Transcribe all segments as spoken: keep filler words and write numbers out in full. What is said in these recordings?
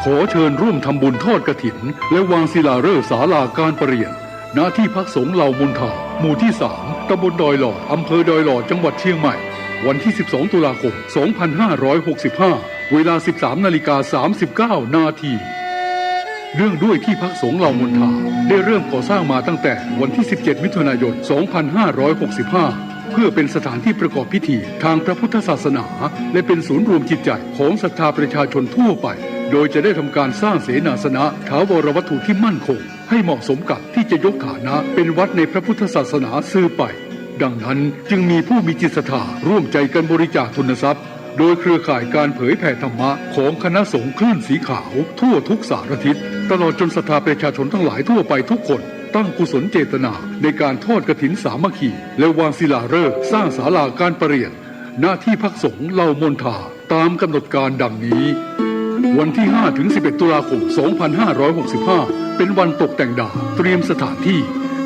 ขอเชิญร่วมทำบุญทอดกฐิน และวางศิลาฤกษ์ศาลาการประเรียน ณ ที่พักสงฆ์เหล่ามณฑา หมู่ที่สาม ตำบลดอยหล่อ อำเภอดอยหล่อ จังหวัดเชียงใหม่ วันที่สิบสองตุลาคมสองพันห้าร้อยหกสิบห้า เวลาสิบสามนาฬิกาสามสิบเก้านาที เนื่องด้วยที่พักสงฆ์เหล่ามณฑาได้เริ่มก่อสร้างมาตั้งแต่วันที่สิบเจ็ดมิถุนายนสองพันห้าร้อยหกสิบห้า เพื่อเป็นสถานที่ประกอบพิธีทางพระพุทธศาสนา และเป็นศูนย์รวมจิตใจของศรัทธาประชาชนทั่วไป โดยจะได้ทำการสร้างเสนาสนะถาวรวัตถุที่มั่นคง ให้เหมาะสมกับที่จะยกฐานะเป็นวัดในพระพุทธศาสนาสืบไป ดังนั้นจึงมีผู้มีจิตศรัทธาร่วมใจกันบริจาคทุนทรัพย์ โดยเครือข่ายการเผยแผ่ธรรมะของคณะสงฆ์คลื่นสีขาวทั่วทุกสารทิศ ตลอดจนศรัทธาประชาชนทั้งหลายทั่วไปทุกคน ตั้งกุศลเจตนาในการทอดกฐินสามัคคี และวางศิลาฤกษ์สร้างศาลาการประเรียน ณ ที่พักสงฆ์เหล่ามณฑา ตามกำหนดการดังนี้ วันที่ห้าถึงสิบเอ็ดตุลาคมสองพันห้าร้อยหกสิบห้า เป็นวันตกแต่งดาว เตรียมสถานที่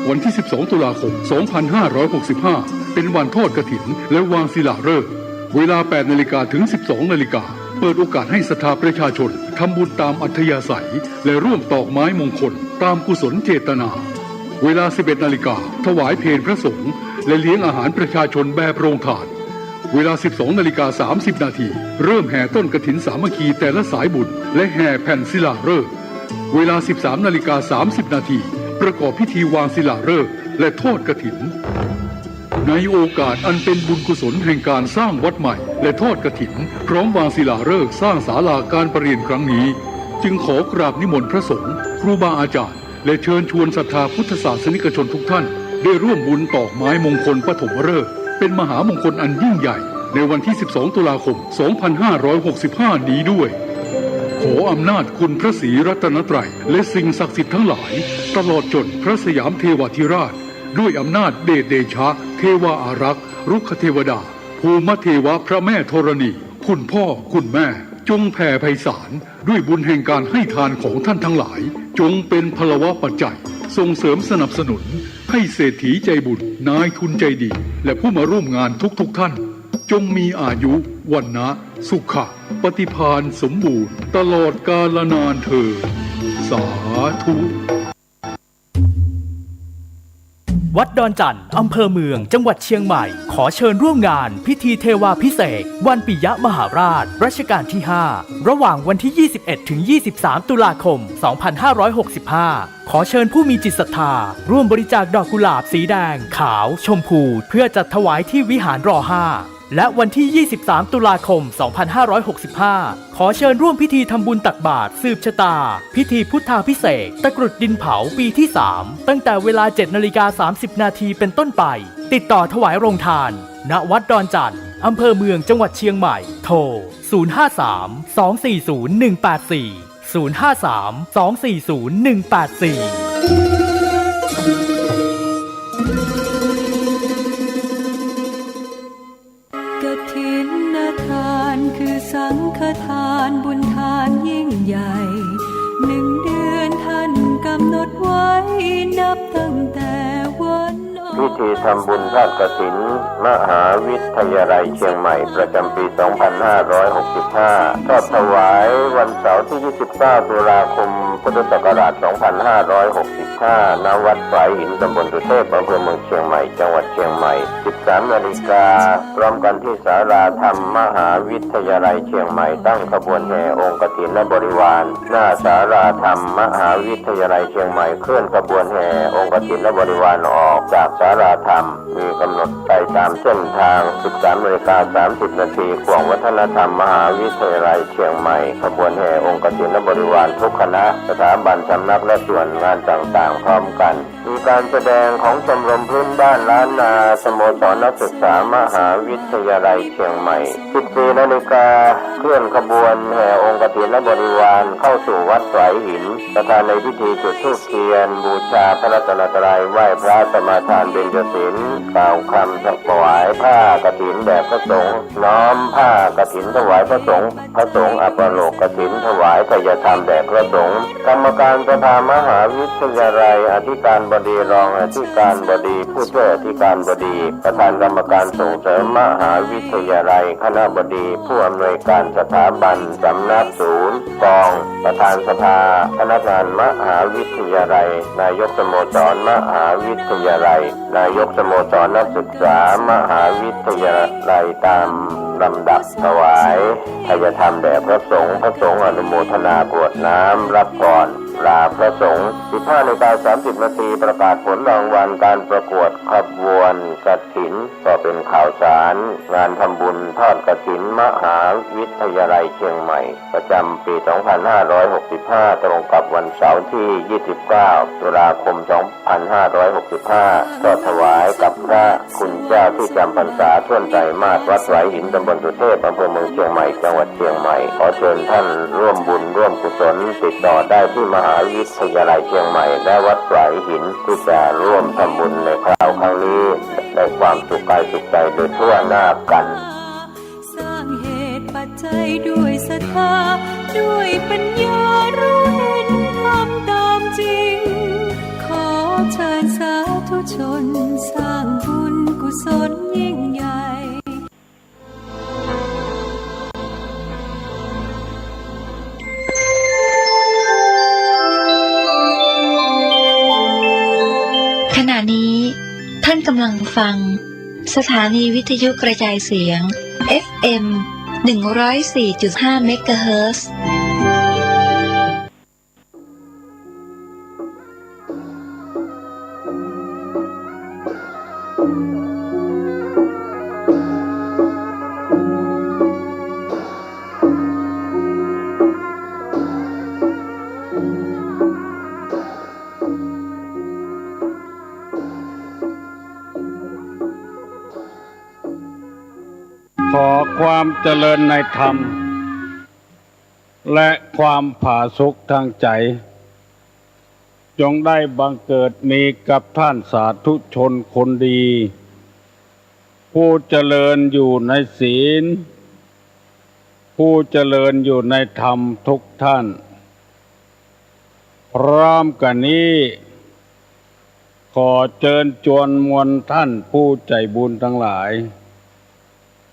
วันที่สิบสองตุลาคมสองพันห้าร้อยหกสิบห้า เป็นวันทอดกฐิน และวางศิลาฤกษ์ เวลาแปดนาฬิกาถึงสิบสองนาฬิกา เปิดโอกาสให้ศรัทธาประชาชนทำบุญตามอัธยาศัย และร่วมตอกไม้มงคลตามกุศลเจตนา เวลาสิบเอ็ดนาฬิกา ถวายเพลพระสงฆ์ และเลี้ยงอาหารประชาชนแบบโรงทาน เวลาสิบสองนาฬิกาสามสิบนาที เริ่มแห่ต้นกฐินสามัคคีแต่ละสายบุญ และแห่แผ่นศิลาฤกษ์ เวลาสิบสามนาฬิกาสามสิบนาที ประกอบพิธีวางศิลาฤกษ์ และทอดกฐิน ในโอกาสอันเป็นบุญกุศลแห่งการสร้างวัดใหม่ และทอดกฐิน พร้อมวางศิลาฤกษ์สร้างศาลาการประเรียนครั้งนี้ จึงขอกราบนิมนต์พระสงฆ์ ครูบาอาจารย์ และเชิญชวนศรัทธาพุทธศาสนิกชนทุกท่าน ได้ร่วมบุญตอกไม้มงคลปฐมฤกษ์ เป็นมหามงคลอันยิ่งใหญ่ ในวันที่สิบสองตุลาคมสองพันห้าร้อยหกสิบห้านี้ด้วย ขออำนาจคุณพระศรีรัตนตรัย และสิ่งศักดิ์สิทธิ์ทั้งหลาย ตลอดจนพระสยามเทวาธิราช ด้วยอำนาจเดชเดชะ เทวาอารักษ์ รุกขเทวดา ภูมิเทวะ พระแม่ธรณี คุณพ่อ คุณแม่ จงแผ่ไพศาล ด้วยบุญแห่งการให้ทานของท่านทั้งหลาย จงเป็นพลวปัจจัย ส่งเสริมสนับสนุน ให้เศรษฐีใจบุญ นายทุนใจดี และผู้มาร่วมงานทุกๆท่าน จงมีอายุ วรรณะ สุขะ ปฏิภาณสมบูรณ์ ตลอดกาลนานเทอญ สาธุ วัดดอนจั่น อำเภอเมือง จังหวัดเชียงใหม่ ขอเชิญร่วมงานพิธีเทวาภิเษกวันปิยมหาราช รัชกาลที่ห้า ระหว่างวันที่ยี่สิบเอ็ดถึงยี่สิบสามตุลาคมสองพันห้าร้อยหกสิบห้า ขอเชิญผู้มีจิตศรัทธาร่วมบริจาคดอกกุหลาบสีแดง ขาว ชมพู เพื่อจัดถวายที่วิหาร รอห้า และวันที่ยี่สิบสามตุลาคมสองพันห้าร้อยหกสิบห้า ขอเชิญร่วมพิธีทำบุญตักบาตรสืบชะตา พิธีพุทธาภิเษกตะกรุดดินเผาปีที่สาม ตั้งแต่เวลาเจ็ดนาฬิกาสามสิบนาทีเป็นต้นไป ติดต่อถวายโรงทาน ณ วัดดอนจั่น อำเภอเมือง จังหวัดเชียงใหม่ โทร ศูนย์ห้าสาม สองสี่ศูนย์ หนึ่งแปดสี่ ศูนย์ห้าสาม สองสี่ศูนย์ หนึ่งแปดสี่ กฐินทานคือสังฆทานบุญทานยิ่งใหญ่ หนึ่งเดือนท่านกำหนดไว้นับตั้งแต่วันออก พิธีทำบุญทอดกฐิน มหาวิทยาลัยเชียงใหม่ ประจำปีสองพันห้าร้อยหกสิบห้า ทอดถวายวันเสาร์ที่ยี่สิบเก้าตุลาคมพุทธศักราชสองพันห้าร้อยหกสิบห้า ณ วัดฝายหิน ตำบลสุเทพ อำเภอเมืองเชียงใหม่ จังหวัดเชียงใหม่ สิบสามนาฬิกา พร้อมกันที่ศาลาธรรมมหาวิทยาลัยเชียงใหม่ ตั้งขบวนแห่องค์กฐินและบริวาร หน้าศาลาธรรมมหาวิทยาลัยเชียงใหม่ เคลื่อนขบวนแห่องค์กฐินและบริวารออกจากศาลาธรรม มีกำหนดไปตามเส้นทาง สิบสามนาฬิกาสามสิบนาที ข่วงวัฒนธรรมมหาวิทยาลัยเชียงใหม่ ขบวนแห่องค์กฐินและบริวารทุกคณะ สถาบัน สำนัก และส่วนงานต่างๆ พร้อมกัน มีการแสดงของชมรมพื้นบ้านล้านนา สโมสรนักศึกษามหาวิทยาลัยเชียงใหม่ สิบสี่นาฬิกา เคลื่อนขบวนแห่องค์กฐินและบริวารเข้าสู่วัดฝายหิน ประธานในพิธีจุดธูปเทียน บูชาพระรัตนตรัย ไหว้พระสมาทานเบญจศีล กล่าวคำถวายพระ ผ้ากฐินแด่พระสงฆ์ น้อมผ้ากฐินถวายพระสงฆ์ พระสงฆ์อัปโลกกฐินถวายไทยธรรมแด่พระสงฆ์ กรรมการสภามหาวิทยาลัย อธิการบดี รองอธิการบดี ผู้ช่วยอธิการบดี ประธานกรรมการส่งเสริมมหาวิทยาลัย คณบดี ผู้อำนวยการสถาบัน สำนัก ศูนย์ กอง ประธานสภาพนักงานมหาวิทยาลัย นายกสโมสรมหาวิทยาลัย นายกสโมสรนักศึกษามหาวิทยาลัย ตามลำดับ ถวายไทยธรรมแด่พระสงฆ์ พระสงฆ์อนุโมทนากรวดน้ำรับพรลาพระสงฆ์ สิบห้านาฬิกาสามสิบนาที ประกาศผลรางวัลการประกวดขบวนกฐิน ก็เป็นข่าวสารงานทำบุญทอดกฐินมหาวิทยาลัยเชียงใหม่ ประจำปี สองพันห้าร้อยหกสิบห้า ตรงกับวันเสาร์ที่ ยี่สิบเก้า ตุลาคม สองพันห้าร้อยหกสิบห้า ก็ถวายกับพระคุณเจ้าที่จำพรรษาถ้วนไตรมาส วัดฝายหิน ตำบลสุเทพ อำเภอเมืองเชียงใหม่ จังหวัดเชียงใหม่ ขอเชิญท่านร่วมบุญร่วมกุศล ติดต่อได้ที่มหาวิทยาลัยเชียงใหม่ และวัดฝายหิน ที่จะร่วมทำบุญในคราวครั้งนี้ ได้ความสุขกายสุขใจโดยทั่วหน้ากัน สร้างเหตุปัจจัยด้วยศรัทธา ด้วยปัญญารู้เห็นธรรมตามจริง ขอเชิญสาธุชนสร้างบุญกุศลยิ่งใหญ่ ขณะนี้ท่านกำลังฟัง สถานีวิทยุกระจายเสียง เอฟเอ็ม หนึ่งร้อยสี่จุดห้า เมกะเฮิรตซ์ ขอความเจริญในธรรม และความผาสุกทางใจ จงได้บังเกิดมีกับท่านสาธุชนคนดี ผู้เจริญอยู่ในศีล ผู้เจริญอยู่ในธรรมทุกท่าน พร้อมกันนี้ ขอเจิญจวนมวลท่านผู้ใจ๋บุญตังหลาย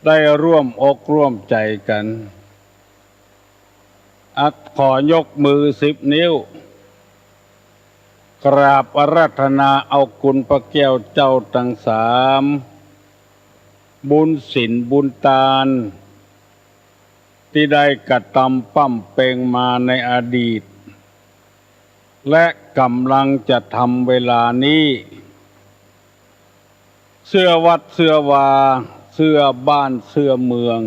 ได้ร่วมอกร่วมใจ๋กั๋น อัดขอยกมือสิบนิ้ว กราบอาราธนาเอาคุณพระแก้วเจ้าตังสาม บุญศีลบุญตาน ตี้ได้กระตำปำเป็งมาในอดีต และก่ำลังจะทำเวลานี้ เสื้อวัดเสื้อวา เสื้อบ้านเสื้อเมือง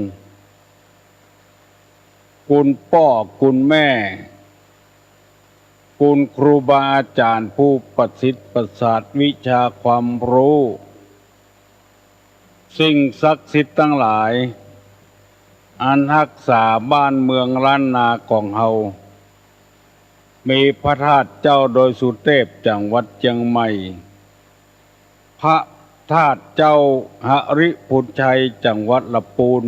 คุณป้อคุณแม่ คุณครูบาอาจ๋ารย์ผู้ประสิทธิ์ประสาทวิชาความรู้ สิ่งศักดิ์สิทธิ์ตังหลาย อันฮักษาบ้านเมืองล้านนาของเฮา มีพระธาตุเจ้าดอยสุเทพ จังหวัดเจียงใหม่ พระธาตุเจ้าหริภุญชัย จังหวัดละปูน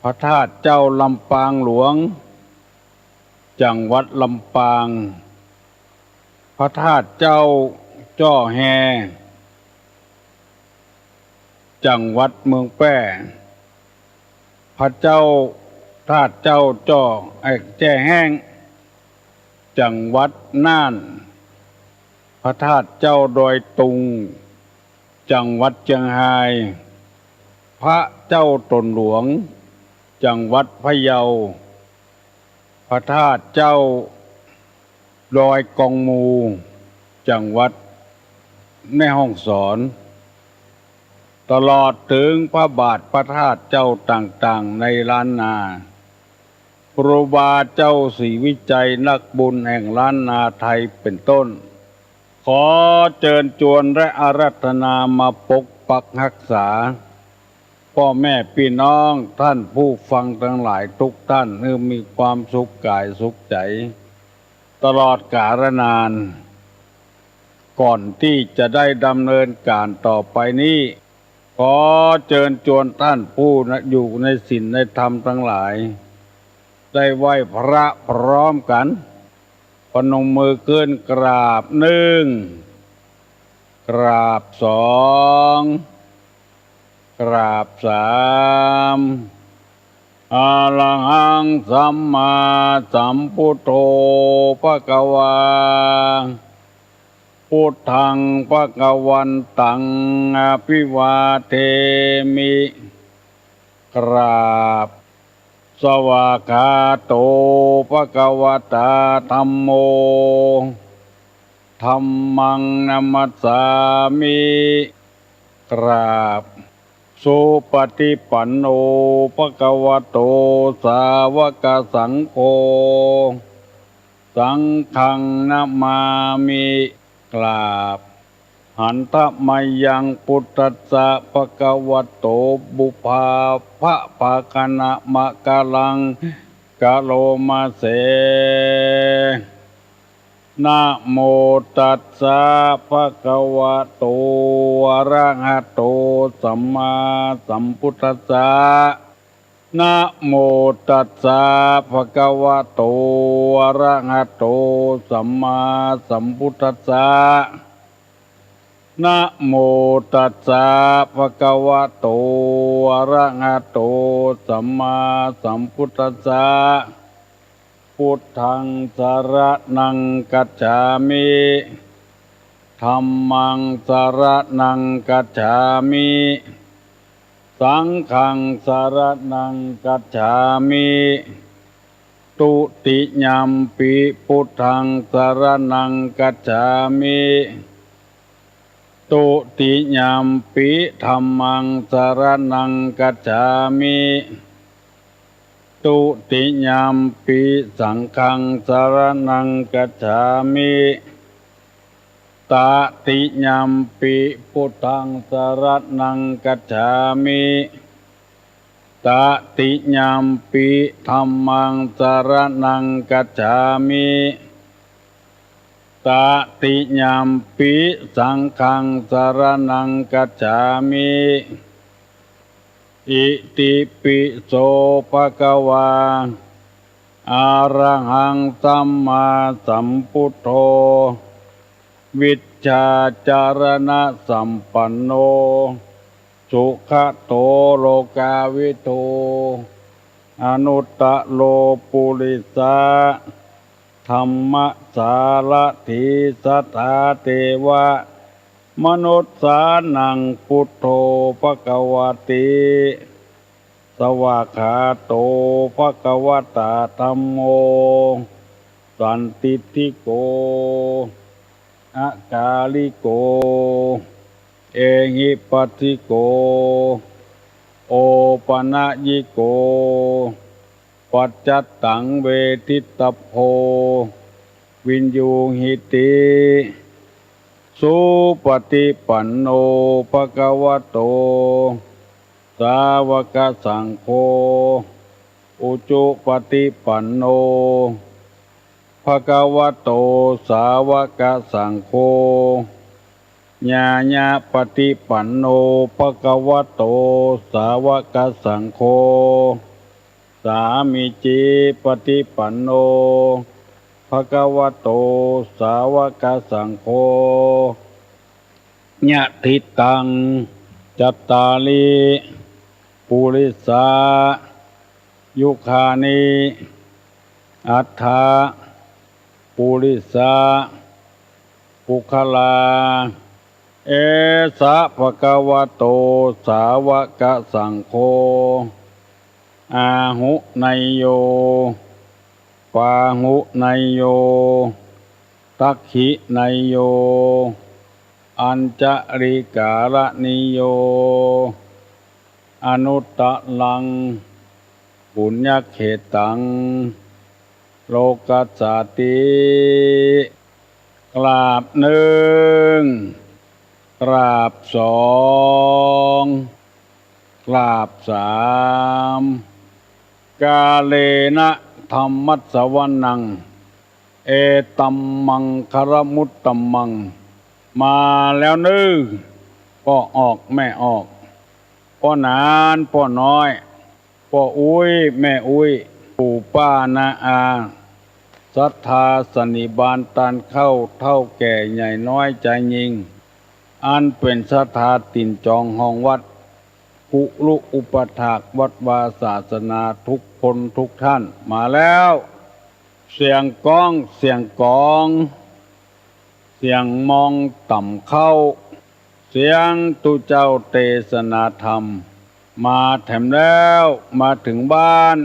พระธาตุเจ้าลำปางหลวง จังหวัดลำปาง พระธาตุเจ้าจ้อแฮ จังหวัดเมืองแป้ พระเจ้า ธาตุเจ้าจ้อ เอ่อ แจ้แฮ้ง จังหวัดน่าน พระธาตุเจ้าดอยตุง จังหวัดเจียงฮาย พระเจ้าตนหลวง จังหวัดพะเยา พระธาตุเจ้าดอยกองมู จังหวัดแม่ฮ่องสอน ตลอดเถิงพระบาทพระธาตุเจ้าต่างๆ ในล้านนา ครูบาเจ้าศรีวิชัยนักบุญแห่งล้านนาไทยเป็นต้น ขอเจิญจวนและอาราธนามาปกปักฮักษา ป้อแม่ปี้น้องท่านผู้ฟังตังหลายทุกท่าน หื้อมีความสุขกายสุขใจ๋ ตลอดกาลนาน ก่อนตี้จะได้ดำเนินก๋านต่อไปนี้ ขอเจิญจวนต้านผู้อยู่ในศีลในธรรมตังหลาย ได้ไหว้พระพร้อมกั๋น พนมมือขึ้น กราบนึ่ง กราบสอง กราบสาม อะระหัง สัมมาสัมพุทโธ ภะคะวา พุทธัง ภะคะวันตัง อะภิวาเทมิ กราบ สวากขาโต ภะคะวะตา ธัมโม ธัมมัง นะมัสสามิ กราบ สุปะฏิปันโน ภะคะวะโต สาวะกะสังโฆ สังฆัง นะมามิ กราบ หันทะมะยัง พุทธัสสะ ภะคะวะโต ปุพพา ภะภาคะนะมะกะลัง กะโรมะเส นะโมตัสสะ ภะคะวะโต อะระหะโต สัมมาสัมพุทธัสสะ นะโมตัสสะ ภะคะวะโต อะระหะโต สัมมาสัมพุทธัสสะ นะโมตัสสะ ภะคะวะโต อะระหะโต สัมมาสัมพุทธัสสะ พุทธัง สะระณัง คัจฉามิ ธัมมัง สะระณัง คัจฉามิ สังฆัง สะระณัง คัจฉามิ ตุติยัมปิ พุทธัง สะระณัง คัจฉามิ ตุติยัมปิ ธัมมัง สะระณัง คัจฉามิ ตุติยัมปิ สังฆัง สะระณัง คัจฉามิ ตะติยัมปิ พุทธัง สะระณัง คัจฉามิ ตะติยัมปิ ธัมมัง สะระณัง คัจฉามิ ตะติยัมปิ สังฆัง สะระณัง คัจฉามิ อิติปิโส ภะคะวา อะระหัง สัมมาสัมพุทโธ วิชชาจารณะสัมปันโน สุขะโต โลกาวิทู อนุตตะโร ปุริสะ ธัมมะสารถี สัตถาเทวะ มนุสสานัง พุทโธ ภะคะวะติ สวากขาโต ภะคะวะตา ธัมโม สันทิฏฐิโก อะกาลิโก เอหิปัสสิโก โอปะนะยิโก ปัจจัตตัง เวทิตะโพ วิญญูหิติ สุปะฏิปันโน ภะคะวะโต สาวะกะสังโฆ อุจุปะฏิปันโน ภะคะวะโต สาวะกะสังโฆ ญาณะปะฏิปันโน ภะคะวะโต สาวะกะสังโฆ สามีจีปะฏิปันโน ภะคะวะโต สาวะกะสังโฆ ยะถิตัง จัตตาริ ปุริสา ยุคานิ อัฏฐะ ปุริสะ ปุคคลา เอสะ ภะคะวะโต สาวะกะสังโฆ อาหุเนยโย ปาหุเนยโย ทักขิเนยโย อัญชะลีกาละนีโย อนุตตะรัง ปุญญะเขตัง โลกัสสาติ กราบนึ่ง กราบสอง กราบสาม กาเลนะธัมมัสสวนัง เอตัมมังคะละมุตตะมัง มาแล้วเน้อ พ่อออกแม่ออก ป้อหนาน ป้อน้อย ป้ออุ๊ย แม่อุ๊ย ปู่ป้าน้าอา ศรัทธาสันนิบาตตานเข้า เฒ่าแก่ใหญ่น้อยจายญิง อันเป๋นศรัทธาตี๋นจองห้องวัด คุรุอุปัฏฐากวัดวาศาสนาทุกคนทุกท่าน มาแล้ว เสียงก้อง เสียงก๋อง เสียงมองต่ำเข้า เสียงตุ๊เจ้าเตสนาธรรม มาแถมแล้ว มาเถิงบ้าน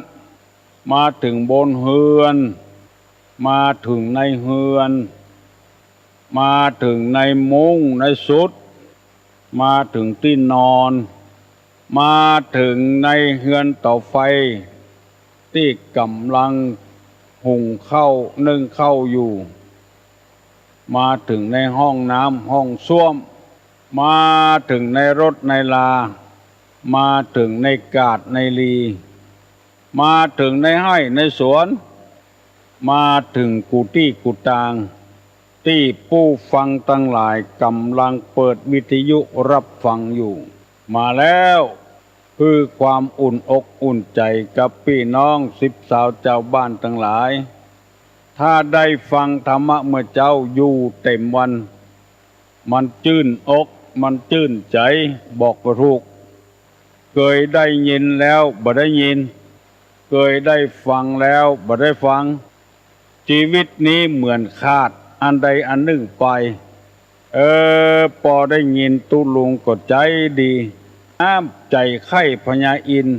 มาเถิงบนเฮือน มาเถิงในเฮือน มาเถิงในมุ้งในสุด มาเถิงตี้นอน มาเถิงในเฮือนเต๋าไฟ ตี้ก่ำลังหุงข้าวนึ่งข้าวอยู่ มาเถิงในห้องน้ำห้องส้วม มาเถิงในรถในลา มาเถิงในกาดในลี มาเถิงในไฮ่ในสวน มาเถิงกู้ตี้กู้ตาง ตี้ผู้ฟังตังหลายก่ำลังเปิดวิทยุฮับฟังอยู่ มาแล้ว เพื่อความอุ่นอกอุ่นใจ๋กับปี้น้องสิบสาวจาวบ้านตังหลาย ถ้าได้ฟังธรรมะเมื่อเจ๊าอยู่เต็มวัน มันจื้นอก มันจื้นใจ๋ บอกบ่ถูก เกยได้ยินแล้วบ่ได้ยิน เกยได้ฟังแล้วบ่ได้ฟัง จีวิตนี้เหมือนขาดอันใดอันนึ่งไป เออ ปอได้ยินตุ๊ลุงก็ใจ๋ดี น้ำใจ๋ใค่พญาอินทร์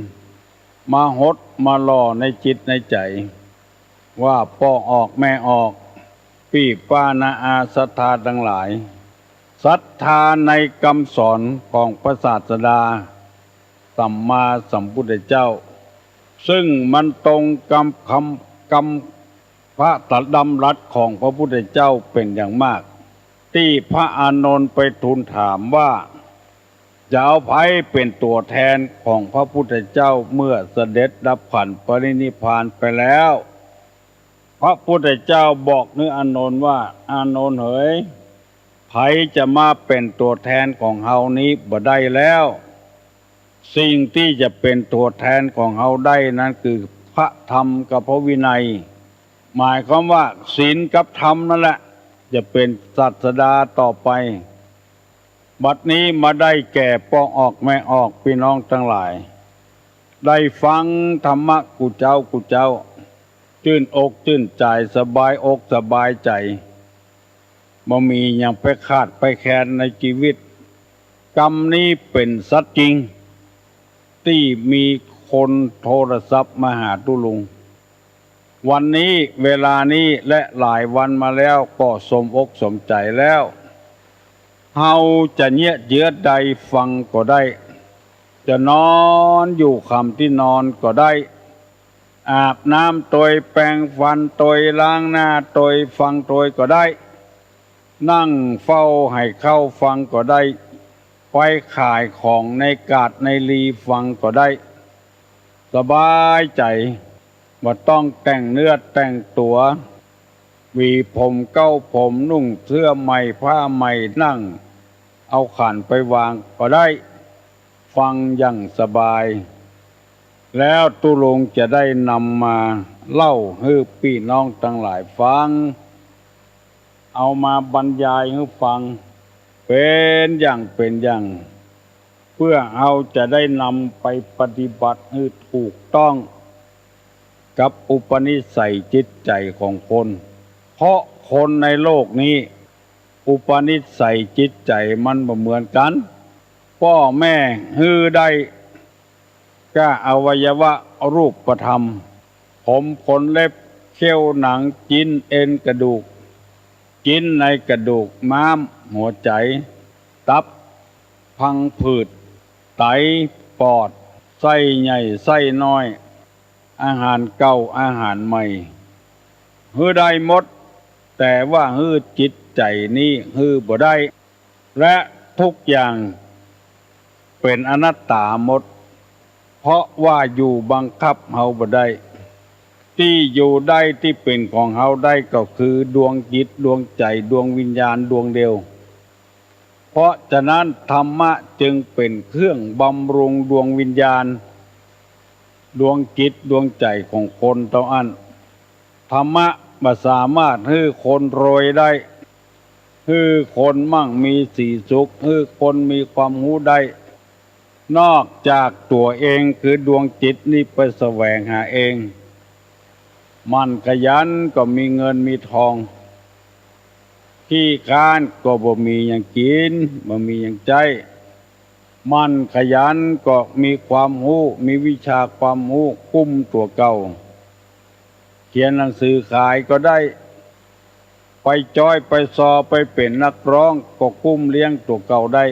มาหดมาหล่อในจิตในใจ๋ ว่าป้อออกแม่ออก ปี้ป้าน้าอาศรัทธาตังหลาย ศรัทธาในกำสอนของพระศาสดา สัมมาสัมพุทธเจ้า ซึ่งมันตรงกับคำ คำพระดำรัสของพระพุทธเจ้าเป๋นอย่างมาก ตี้พระอานนท์ไปทูลถามว่า จะเอาใผเป๋นตั๋วแทนของพระพุทธเจ้าเมื่อเสด็จดับขันธ์ปรินิพพานไปแล้ว พระพุทธเจ้าบอกหื้ออานนท์ว่า อานนท์เหย ใผจะมาเป๋นตั๋วแทนของเฮานี้บ่ได้แล้ว สิ่งตี้จะเป๋นตั๋วแทนของเฮาได้นั้นคือพระธรรมกับพระวินัย หมายความว่าศีลกับธรรมนั่นแหละ จะเป๋นศาสดาต่อไป บัดนี้มาได้แก่ป้อออกแม่ออกปี้น้องตังหลาย ได้ฟังธรรมะกู้เจ๊ากู้เจ๊า จื้นอกจื้นใจ๋ สบายอกสบายใจ๋ บ่มีหยังไปขาดไปแคลนในจีวิต กำนี้เป๋นสัจจริง ตี้มีคนโทรศัพท์มาหาตุ๊ลุง วันนี้เวลานี้และหลายวันมาแล้วก็สมอกสมใจ๋แล้ว เฮาจะเยียะเยื้อใดฟังก็ได้ จะนอนอยู่ค่ำตี้นอนก็ได้ อาบน้ำตวย แปรงฟันตวย ล้างหน้าตวย ฟังตวยก็ได้ นั่งเฝ้าไหเข้าฟังก็ได้ ไปขายของในกาดในลีฟังก็ได้ สบายใจ๋ บ่ต้องแต่งเนื้อแต่งตั๋ว หวีผมเก๊าผม นุ่งเสื้อใหม่ผ้าใหม่ นั่งเอาขันไปวางก็ได้ ฟังอย่างสบาย แล้วตุ๊ลุงจะได้นำมาเล่าหื้อปี้น้องตังหลายฟัง เอามาบรรยายหื้อฟัง เป๋นอย่างเป๋นอย่าง เพื่อเฮาจะได้นำไปปฏิบัติหื้อถูกต้อง กับอุปนิสัยจิตใจ๋ของคน เพราะคนในโลกนี้ อุปนิสัยจิตใจ๋มันบ่เหมือนกั๋น ป้อแม่หื้อได้ ก้าอวัยวะรูปธรรม ผมขนเล็บ เขี้ยวหนัง จิ๊นเอ็นกระดูก จิ๊นในกระดูก ม้าม หัวใจ๋ ตับ พังผืด ไต ปอด ไส้ใหญ่ ไส้น้อย อาหารเก่า อาหารใหม่ หื้อได้หมด แต่ว่าหื้อจิตใจ๋นี้หื้อบ่ได้ และทุกอย่างเป๋นอนัตตาหมด เพราะว่าอยู่บังคับเฮาบ่ได้ ตี้อยู่ได้ตี้เป๋นของเฮาได้ก็คือดวงจิต ดวงใจ๋ ดวงวิญญาณดวงเดียว เพราะฉะนั้นธรรมะจึงเป๋นเครื่องบำรุงดวงวิญญาณ ดวงจิตดวงใจ๋ของคนเต้าอั้น ธรรมะบ่สามารถหื้อคนรวยได้ หื้อคนมั่งมีสีสุข หื้อคนมีความฮู้ได้ นอกจากตั๋วเองคือดวงจิตนี้ไปแสวงหาเอง หมั่นขยันก็มีเงินมีทอง ขี้คร้านก็บ่มีหยังกิ๋น บ่มีหยังใจ๊ หมั่นขยันก็มีความฮู้ มีวิชาความฮู้กุ้มตั๋วเก่า เขียนหนังสือขายก็ได้ ไปจ๊อยไปซอไปเป๋นนักร้องก็กุ้มเลี้ยงตั๋วเก่าได้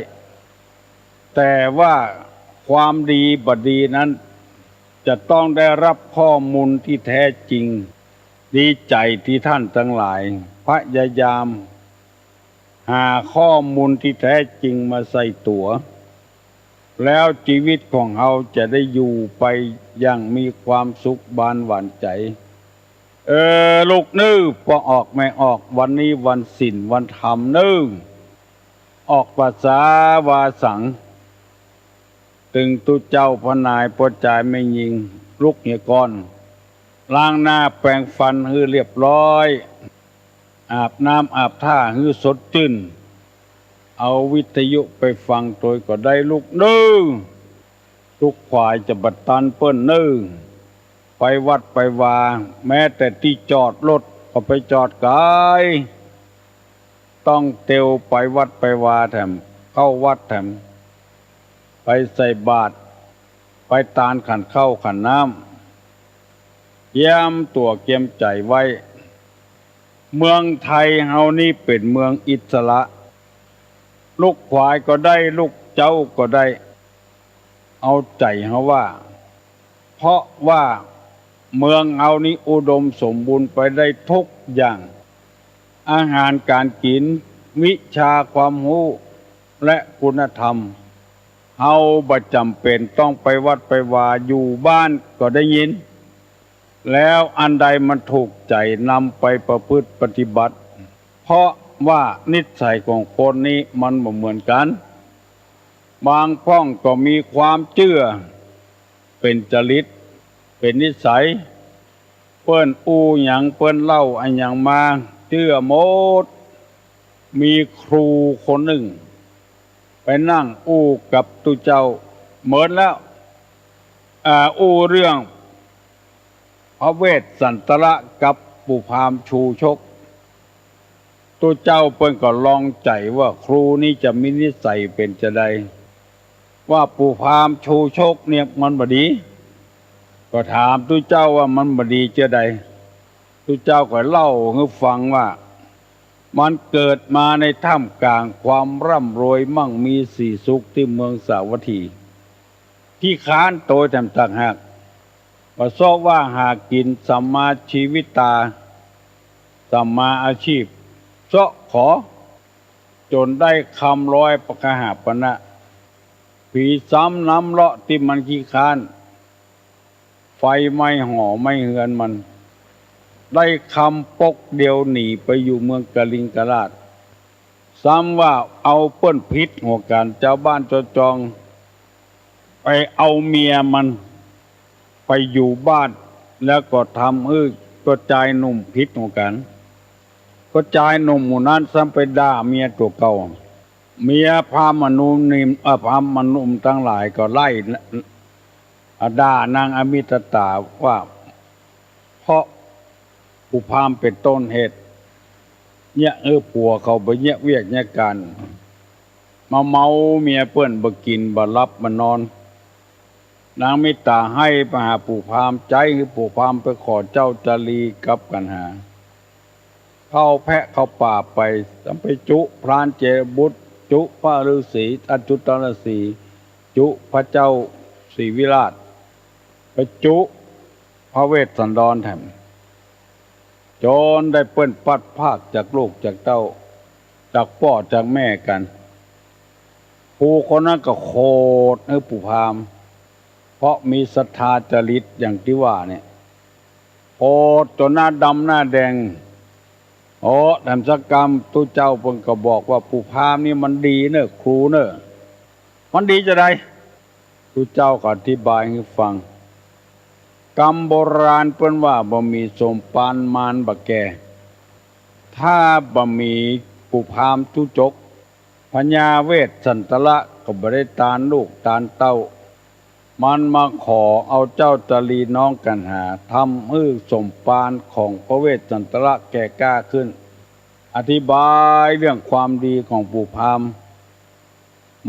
แต่ว่าความดีบ่ดีนั้น จะต้องได้รับข้อมูลตี้แต๊จริง ดีใจ๋ตี้ต้านตังหลายพยายามหาข้อมูลตี้แต๊จริงมาใส่ตั๋ว แล้วจีวิตของเฮาจะได้อยู่ไปอย่างมีความสุขบานหวานใจ๋ เออ ลูกเน่อ ปอออกแม่ออก วันนี้วันศีลวันธรรมเน่อ ออกปาสาวาสัง ตึงตุ๊เจ้าพระนายป้อจายแม่ญิง ลุกเหียก่อน ล้างหน้าแปรงฟันหื้อเรียบร้อย อาบน้ำอาบท่าหื้อสดจื้น เอาวิทยุไปฟังโตยก็ได้ลูกเน่อ ลูกขวายจะบ่ตันเปิ้นเน่อ ไปวัดไปวา แม้แต่ตี้จอดรถก็ไปจอดไก๋ ต้องเตียวไปวัดไปวาแถม เข้าวัดแถม ไปใส่บาตร ไปตานขันข้าวขันน้ำ เกียมตั๋วเกียมใจ๋ไว้ เมืองไทยเฮานี้เป๋นเมืองอิสระ ลูกขวายก็ได้ ลูกเจ้าก็ได้ เอาใจ๋เฮาว่า เพราะว่าเมืองเฮานี้อุดมสมบูรณ์ไปได้ทุกอย่าง อาหารก๋านกิ๋น วิชาความฮู้ และคุณธรรม เฮาบ่จ๋ำเป๋นต้องไปวัดไปวา อยู่บ้านก็ได้ยิน แล้วอันใดมันถูกใจ๋นำไปประพฤติปฏิบัติ เพราะว่านิสัยของคนนี้มันบ่เหมือนกั๋น บางพ่องก็มีความเจื้อ เป๋นจริต เป๋นนิสัย เปิ้นอู้หยัง เปิ้นเล่าอะหยังมา เจื้อหมด มีครูคนนึ่ง ไปนั่งอู้กับตุ๊เจ้า เหมินแล้ว อ่า อู้เรื่องพระเวสสันดรกับปู่พราหมณ์ชูชก ตุ๊เจ้าเปิ้นก็ลองใจ๋ว่าครูนี้จะมีนิสัยเป๋นจาใด ว่าปู่พราหมณ์ชูชกเนี่ยมันบ่ดี ก็ถามตุ๊เจ้าว่ามันบ่ดีจาใด ตุ๊เจ้าก็เล่าหื้อฟังว่า มันเกิดมาในท่ามกลางความร่ำรวยมั่งมีสีสุขตี้เมืองสาวัตถี ขี้คร้านโตยแถมต่างหาก บ่เซาะว่าหากิ๋น สัมมาชีวิตา สัมมาอาชีพ เซาะขอ จ๋นได้คำร้อยปกหาปณะ ผีซ้ำน้ำเลาะตี้มันขี้คร้าน ไฟไหม้หอไหม้เฮือนมัน ได้คำปกเดียวหนีไปอยู่เมืองกลิงกราช ซ้ำว่าเอาเปิ้นผิดหัวกั๋น จาวบ้านจาวจอง ไปเอาเมียมันไปอยู่บ้าน แล้วก็ทำหื้อตุ๊จายหนุ่มผิดหัวกั๋น ตุ๊จายหนุ่มหมู่นั้นซ้ำไปด่าเมียตั๋วเก่า เมียพราหมณ์หนุ่ม เอ่อ พราหมณ์หนุ่มตังหลายก็ไล่ ด่านางอมิตตาว่า เพราะปู่พราหมณ์เป๋นต้นเหตุ เยียะหื้อผัวเขาบ่เยียะเวียกเยียะก๋าน มาเมาเมียเปิ้น บ่กิ๋นบ่หลับบ่นอน นางมิตตาไห้ไปหาปู่พราหมณ์ ใจ๊หื้อปู่พราหมณ์ไปขอเจ้าจารีกับกั๋นหา เข้าแพะเข้าป่าไป ซ้ำไปจุพรานเจบุตร จุพระฤๅษีอจุตฤๅษี จุพระเจ้าศรีวิราช ไปจุพระเวสสันดรแถม จ๋นได้เปิ้นพลัดพรากจากลูกจากเต้า จากป้อจากแม่กั๋น ครูคนนั้นก็โขดหื้อปู่พราหมณ์ เพราะมีศรัทธาจริตอย่างตี้ว่าเนี่ย โขดจ๋นหน้าดำหน้าแดง โอ้ แถมสักกำ ตุ๊เจ้าเปิ้นก็บอกว่า ปู่พราหมณ์นี่มันดีเน่อ ครูเน่อ มันดีจาใด ตุ๊เจ้าก็อธิบายหื้อฟัง กำโบราณเปิ้นว่า บ่มีสมปานมารบ่แก่ ถ้าบ่มีปู่พราหมณ์ตุ๊จก พญาเวสสันตละก็บ่ได้ตานลูกตานเต้า มันมาขอเอาเจ้าจารีน้องกัณหา ทำหื้อสมปานของพระเวสสันตละแก่กล้าขึ้น อธิบายเรื่องความดีของปู่พราหมณ์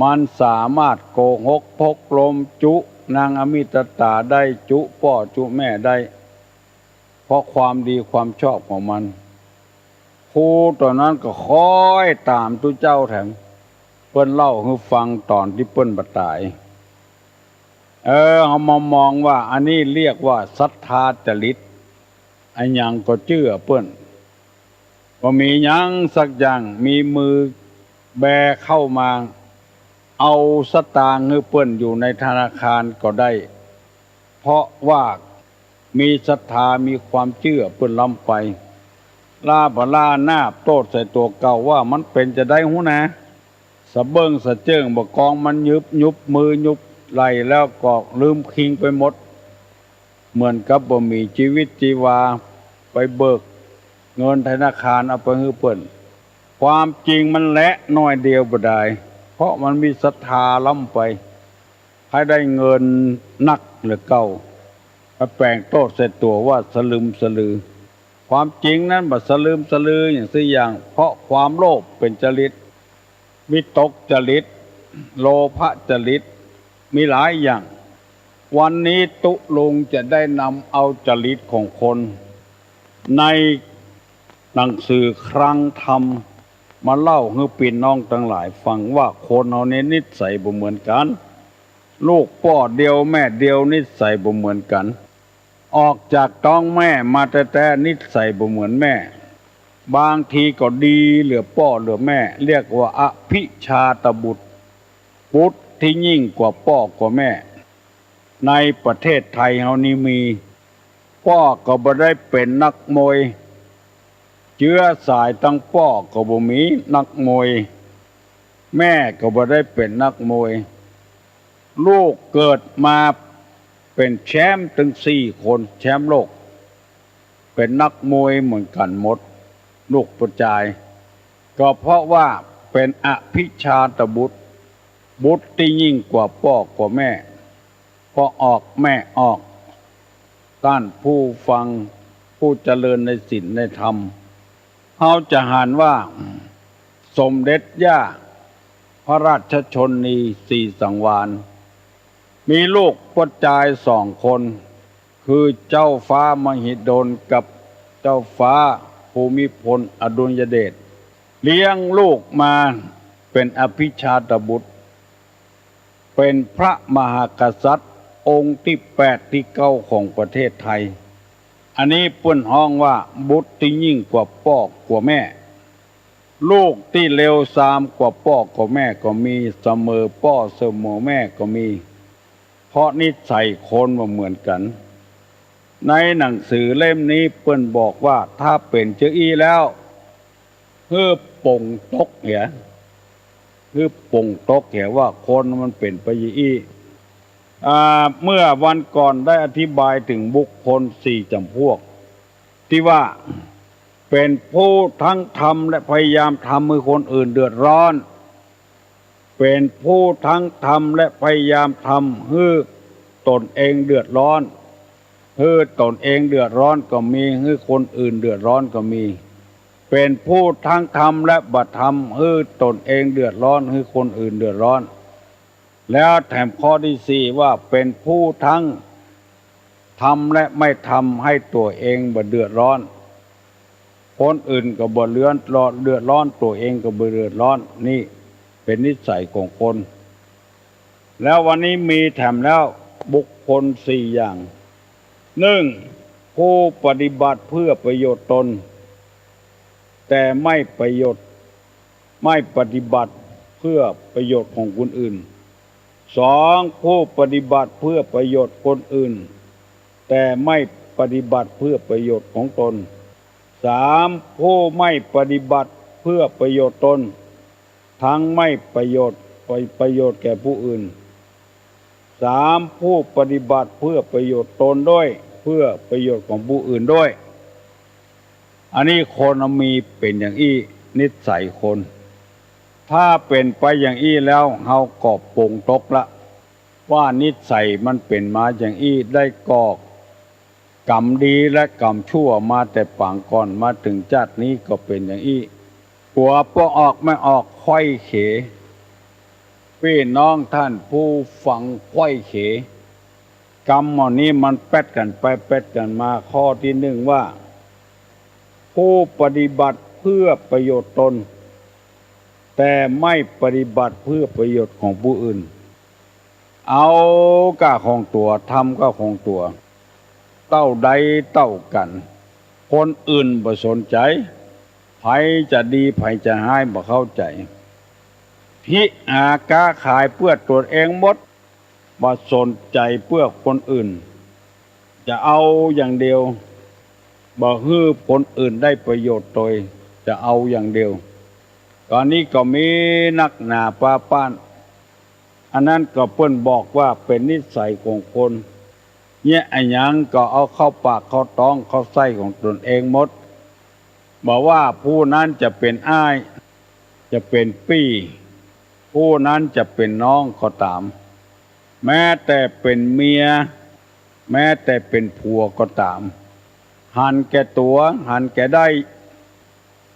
มันสามารถโกหกพกลมจุนางอมิตตาได้ จุป้อจุแม่ได้ เพราะความดีความชอบของมัน ครูตั๋วนั้นก็คอยต๋ามตุ๊เจ้าแถม เปิ้นเล่าหื้อฟังต๋อนตี้เปิ้นบ่ต๋าย เออ เฮามามองว่าอันนี้เรียกว่าศรัทธาจริต อะหยังก็เจื้อเปิ้น บ่มีหยังสักอย่าง มีมือแบเข้ามา เอาสตางค์หื้อเปิ้นอยู่ในธนาคารก็ได้ เพราะว่ามีศรัทธา มีความเจื้อเปิ้นล้ำไป ล้าบ่ล้าหน้าโต้ษใส่ตั๋วเก่าว่ามันเป๋นจาใดฮู้นา สะเบิ่งสะเจิ่งบ่กอง มันหยุบ หยุบมือหยุบไหล่แล้วก็ลืมคิงไปหมด เหมือนกับบ่มีจีวิตจีวา ไปเบิกเงินธนาคารเอาไปหื้อเปิ้น ความจริงมันแลหน้อยเดียวบ่ดาย เพราะมันมีศรัทธาล้ำไป ใค่ได้เงินนักเหลือเก่า ไปแป๋งโต้ษใส่ตั๋วว่าสลึมสลือ ความจริงนั้นบ่สลึมสลือหยังสักอย่าง เพราะความโลภเป๋นจริต วิตกจริต โลภะจริต มีหลายอย่าง วันนี้ตุ๊ลุงจะได้นำเอาจริตของคน ในหนังสือคลังธรรม มาเล่าหื้อปี้น้องตังหลายฟังว่าคนเฮานี่นิสัยบ่เหมือนกั๋น ลูกป้อเดียวแม่เดียวนิสัยบ่เหมือนกั๋น ออกจากต๊องแม่มาแต๊ๆ นิสัยบ่เหมือนแม่ บางทีก็ดีเหลือป้อเหลือแม่ เรียกว่าอภิชาตบุตร บุตรตี้ยิ่งกว่าป้อกว่าแม่ ในประเทศไทยเฮานี้มี ป้อก็บ่ได้เป๋นนักมวย เจื๊อสายตังป้อก็บ่มีนักมวย แม่ก็บ่ได้เป๋นนักมวย ลูกเกิดมาเป๋นแชมป์ตึงสี่คน แชมป์โลก เป๋นนักมวยเหมือนกั๋นหมด ลูกผู้จาย ก็เพราะว่าเป๋นอภิชาตบุตร บุตรตี้ยิ่งกว่าป้อกว่าแม่ ป้อออกแม่ออก ต้านผู้ฟังผู้เจริญในศีลในธรรม เฮาจะหันว่า สมเด็จย่าพระราชชนนีศรีสังวาล มีลูกป้อจายสองคน คือเจ้าฟ้ามหิดลกับเจ้าฟ้าภูมิพลอดุลยเดช เลี้ยงลูกมาเป๋นอภิชาตบุตร เป๋นพระมหากษัตริย์องค์ตี้แปดตี้เก้าของประเทศไทย อันนี้เปิ้นฮ้องว่าบุตรตี้ยิ่งกว่าป้อกว่าแม่ ลูกตี้เลวซามกว่าป้อกว่าแม่ก็มี เสมอป้อเสมอแม่ก็มี เพราะนิสัยคนบ่เหมือนกั๋น ในหนังสือเล่มนี้เปิ้นบอกว่าถ้าเป๋นเจ้าอี้แล้ว หื้อป๋งตกเหีย หื้อป๋งตกเหียว่าคนมันเป๋นไปอย่างอี้ อ่า เมื่อวันก่อนได้อธิบายเถิงบุคคลสี่จ๋ำพวก ตี้ว่าเป๋นผู้ทั้งทำและพยายามทำหื้อคนอื่นเดือดร้อน เป๋นผู้ทั้งทำและพยายามทำหื้อตนเองเดือดร้อน หื้อตนเองเดือดร้อนก็มี หื้อคนอื่นเดือดร้อนก็มี เป๋นผู้ทั้งทำและบ่ทำหื้อตนเองเดือดร้อน หื้อคนอื่นเดือดร้อน แล้วแถมข้อตี้สี่ว่าเป๋นผู้ทั้งทำและไม่ทำหื้อตั๋วเองบ่เดือดร้อน คนอื่นก็บ่เดือดร้อน เดือดร้อน ตั๋วเองก็บ่เดือดร้อน นี่เป๋นนิสัยของคน แล้ววันนี้มีแถมแล้วบุคคลสี่อย่าง หนึ่ง ผู้ปฏิบัติเพื่อประโยชน์ตน แต่ไม่ประโยชน์ ไม่ปฏิบัติเพื่อประโยชน์ของคนอื่น สอง ผู้ปฏิบัติเพื่อประโยชน์คนอื่น แต่ไม่ปฏิบัติเพื่อประโยชน์ของตน สาม ผู้ไม่ปฏิบัติเพื่อประโยชน์ตน ทั้งไม่ประโยชน์ ประโยชน์แก่ผู้อื่น สาม ผู้ปฏิบัติเพื่อประโยชน์ตนด้วย เพื่อประโยชน์ของผู้อื่นด้วย อันนี้คนมีเป๋นอย่างอี้ นิสัยคน ถ้าเป๋นไปอย่างอี้แล้ว เฮาก็ปลงตกละ ว่านิสัยมันเป๋นมาอย่างอี้ ได้ก่อกรรมดีและกรรมชั่วมาแต่ปางก่อน มาเถิงจาตินี้ก็เป๋นอย่างอี้ ตั๋วบ่ออกแม่ออกไขว้เขว ปี้น้องต้านผู้ฟังไขว้เขว กำเหล่านี้มันแป๊ดกั๋นไปแป๊ดกั๋นมา ข้อตี้นึ่งว่า ผู้ปฏิบัติเพื่อประโยชน์ตน แต่ไม่ปฏิบัติเพื่อประโยชน์ของผู้อื่น เอาก้าของตั๋ว ทำก้าของตั๋ว เต้าใดเต้ากั๋น คนอื่นบ่สนใจ๋ ใผจะดีใผจะฮ้ายบ่เข้าใจ๋ ฮิหาก๊าขายเปื้อตั๋วเองหมด บ่สนใจ๋เปื้อคนอื่น จะเอาอย่างเดียว บ่หื้อคนอื่นได้ประโยชน์ตวย จะเอาอย่างเดียว ต๋อนนี้ก็มีนักหนาปาป๊าน อันนั้นก็เปิ้นบอกว่าเป๋นนิสัยของคน เยียะอะหยังก็เอาเข้าปากเข้าต๊องเข้าไส้ของตนเองหมด บ่ว่าผู้นั้นจะเป๋นอ้าย จะเป๋นปี้ ผู้นั้นจะเป๋นน้องก็ต๋าม แม้แต่เป๋นเมีย แม้แต่เป๋นผัวก็ต๋าม หันแก่ตั๋ว หันแก่ได้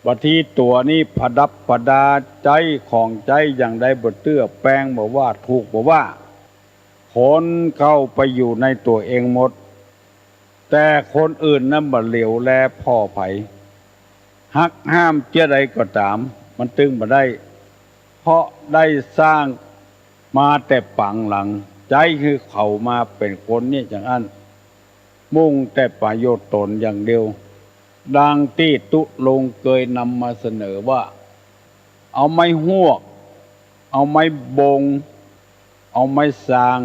บางทีตั๋วนี้ผดับผดาใจ๊ ของใจ๊อย่างใดบ่เตื้อ แปงบ่ว่า ถูกบ่ว่า ขนเข้าไปอยู่ในตั๋วเองหมด แต่คนอื่นนั้นบ่เหลียวแลผ่อใผ หักห้ามเจียะใดก็ต๋าม มันตึงบ่ได้ เพราะได้สร้างมาแต่ปางหลัง ใจ๊หื้อเขามาเป๋นคนเยียะอย่างอั้น มุ่งแต่ประโยชน์ตนอย่างเดียว ดังตี้ตุ๊ลุงเกยนำมาเสนอว่า เอาไม้ฮวก เอาไม้บง เอาไม้ซาง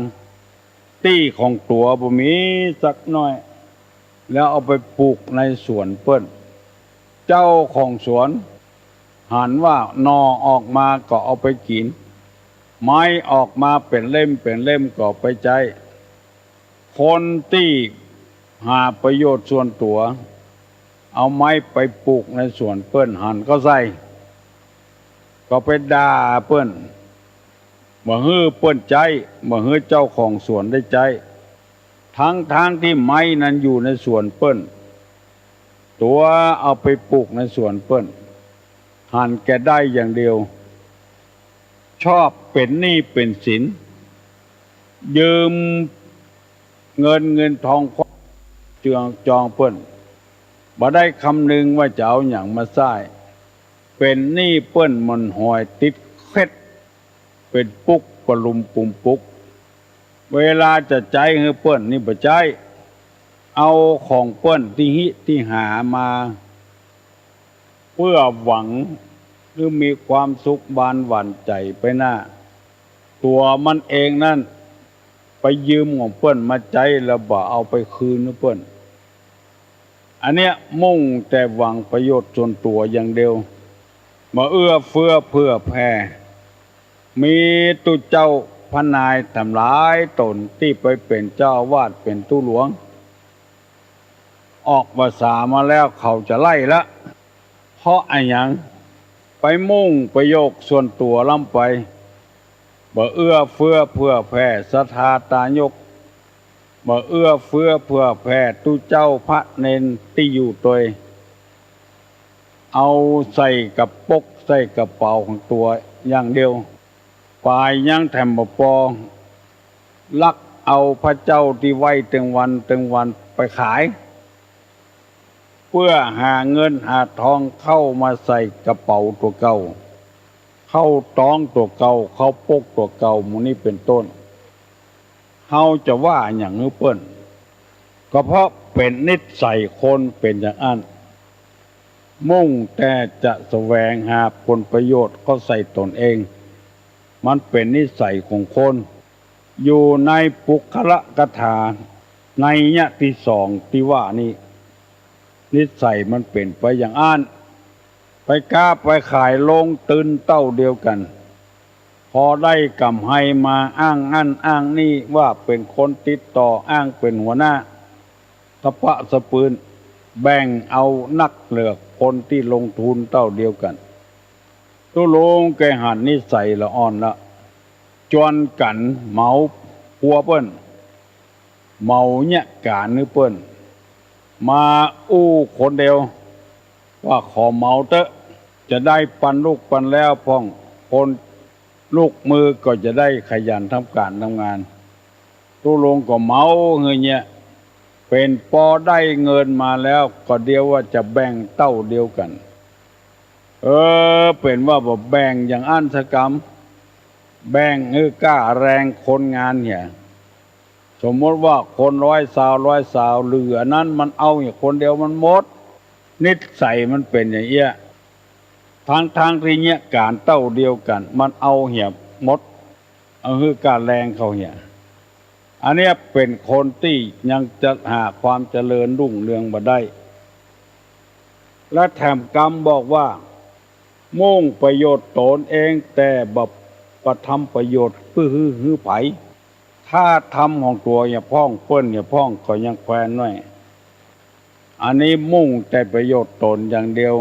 ตี้ของตั๋วบ่มีสักหน้อย แล้วเอาไปปลูกในสวนเปิ้น เจ้าของสวนหันว่าหน่อออกมาก็เอาไปกิ๋น ไม้ออกมาเป๋นเล่มเป๋นเล่มก็เอาไปใจ๊ คนตี้หาประโยชน์ส่วนตั๋ว เอาไม้ไปปลูกในสวนเปิ้น หันเข้าใส่ ก็ไปด่าเปิ้น บ่หื้อเปิ้นใจ๊ บ่หื้อเจ้าของสวนได้ใจ๊ ทั้งๆ ตี้ไม้นั้นอยู่ในสวนเปิ้น ตั๋วเอาไปปลูกในสวนเปิ้น หันแก่ได้อย่างเดียว ชอบเป๋นหนี้เป๋นสิน ยืมเงินเงินทองเจืองจองเปิ้น บ่ได้คำนึงว่าจะเอาหยังมาใจ๊ เป๋นหนี้เปิ้นหม่นหอย ติดเคล็ด เป๋นปุ๊กปะลุมปุมปุ๊ก เวลาจะใจ๊หื้อเปิ้นนี่บ่ใจ๊ เอาของเปิ้นตี้ฮิตี้หามา เปื้อหวังหื้อมีความสุขบานหวั่นใจ๋ไปหน้า ตั๋วมันเองนั้นไปยืมของเปิ้นมาใจ๊ แล้วบ่เอาไปคืนหื้อเปิ้น อันเนี้ยมุ่งแต่หวังประโยชน์ส่วนตั๋วอย่างเดียว บ่เอื้อเฟื้อเผื่อแผ่ มีตุ๊เจ้าพระนายต๋ามหลายต๋นตี้ไปเป๋นเจ้าอาวาสเป๋นตุ๊หลวง ออกพรรษามาแล้วเขาจะไล่ละ เพราะอะหยัง ไปมุ่งประโยชน์ส่วนตั๋วล้ำไป บ่เอื้อเฟื้อเผื่อแผ่ศรัทธาตายก บ่เอื้อเฟื้อเผื่อแผ่ตุ๊เจ้าพระเณรตี้อยู่ตวย เอาใส่กระปกใส่กระเป๋าของตั๋วอย่างเดียว ป๋ายยังแถมบ่ปอ ลักเอาพระเจ้าตี้ไหว้ตึงวันตึงวันไปขาย เปื้อหาเงินหาทองเข้ามาใส่กระเป๋าตั๋วเก่า เข้าต๊องตั๋วเก่า เข้าปกตั๋วเก่า หมู่นี้เป๋นต้น เฮาจะว่าหยังหื้อเปิ้น ก็เพราะเป๋นนิสัยคนเป๋นอย่างอั้น มุ่งแต่จะแสวงหาผลประโยชน์เข้าใส่ตนเอง มันเป๋นนิสัยของคน อยู่ในปุคละกถา นัยยะตี้สองตี้ว่านี้ นิสัยมันเป๋นไปอย่างอั้น ไปก๊าไปขายลงตึนเต้าเดียวกั๋น พอได้ก๋ำไรมาอ้างอั้นอ้างนี่ว่าเป๋นคนติดต่อ อ้างเป๋นหัวหน้า สะปะสะปืน แบ่งเอานักเหลือคนตี้ลงทุนเต้าเดียวกั๋น ตุ๊ลุงเกยหันนิสัยละอ่อนละ จวนกั๋นเหมาปัวเปิ้น เหมาเยียะก๋านหื้อเปิ้น มาอู้คนเดียว ว่าขอเหมาเต๊อะ จะได้ปันลูกปันแฮพ่อง คนลูกมือก็จะได้ขยันทำก๋านทำงาน ตุ๊ลุงก็เหมาหื้อเยียะ เป๋นปอได้เงินมาแล้วก็เดียวว่าจะแบ่งเต้าเดียวกั๋น เออ เป๋นว่าบ่แบ่งอย่างอั้นสักกำ แบ่งหื้อก้าแฮงคนงานเหีย สมมติว่าคนร้อยซาว ร้อยซาว เหลือนั้นมันเอาเหียคนเดียวมันหมด นิสัยมันเป๋นอย่างเอี้ย ตังๆ ตี้เยียะก๋านเต้าเดียวกั๋น มันเอาเหียหมด เอาหื้อก้าแฮงเขาเหีย อันเนี้ยเป๋นคนตี้ยังจะหาความเจริญรุ่งเรืองบ่ได้ และแถมกำบอกว่า มุ่งประโยชน์ต๋นเองแต่บ่ บ่ทำประโยชน์หื้อ หื้อ หื้อใผ ถ้าทำของตั๋วเหียพ่อง เปิ้นเหียพ่องก็ยังแควนน้อย อันนี้มุ่งแต่ประโยชน์ต๋นอย่างเดียว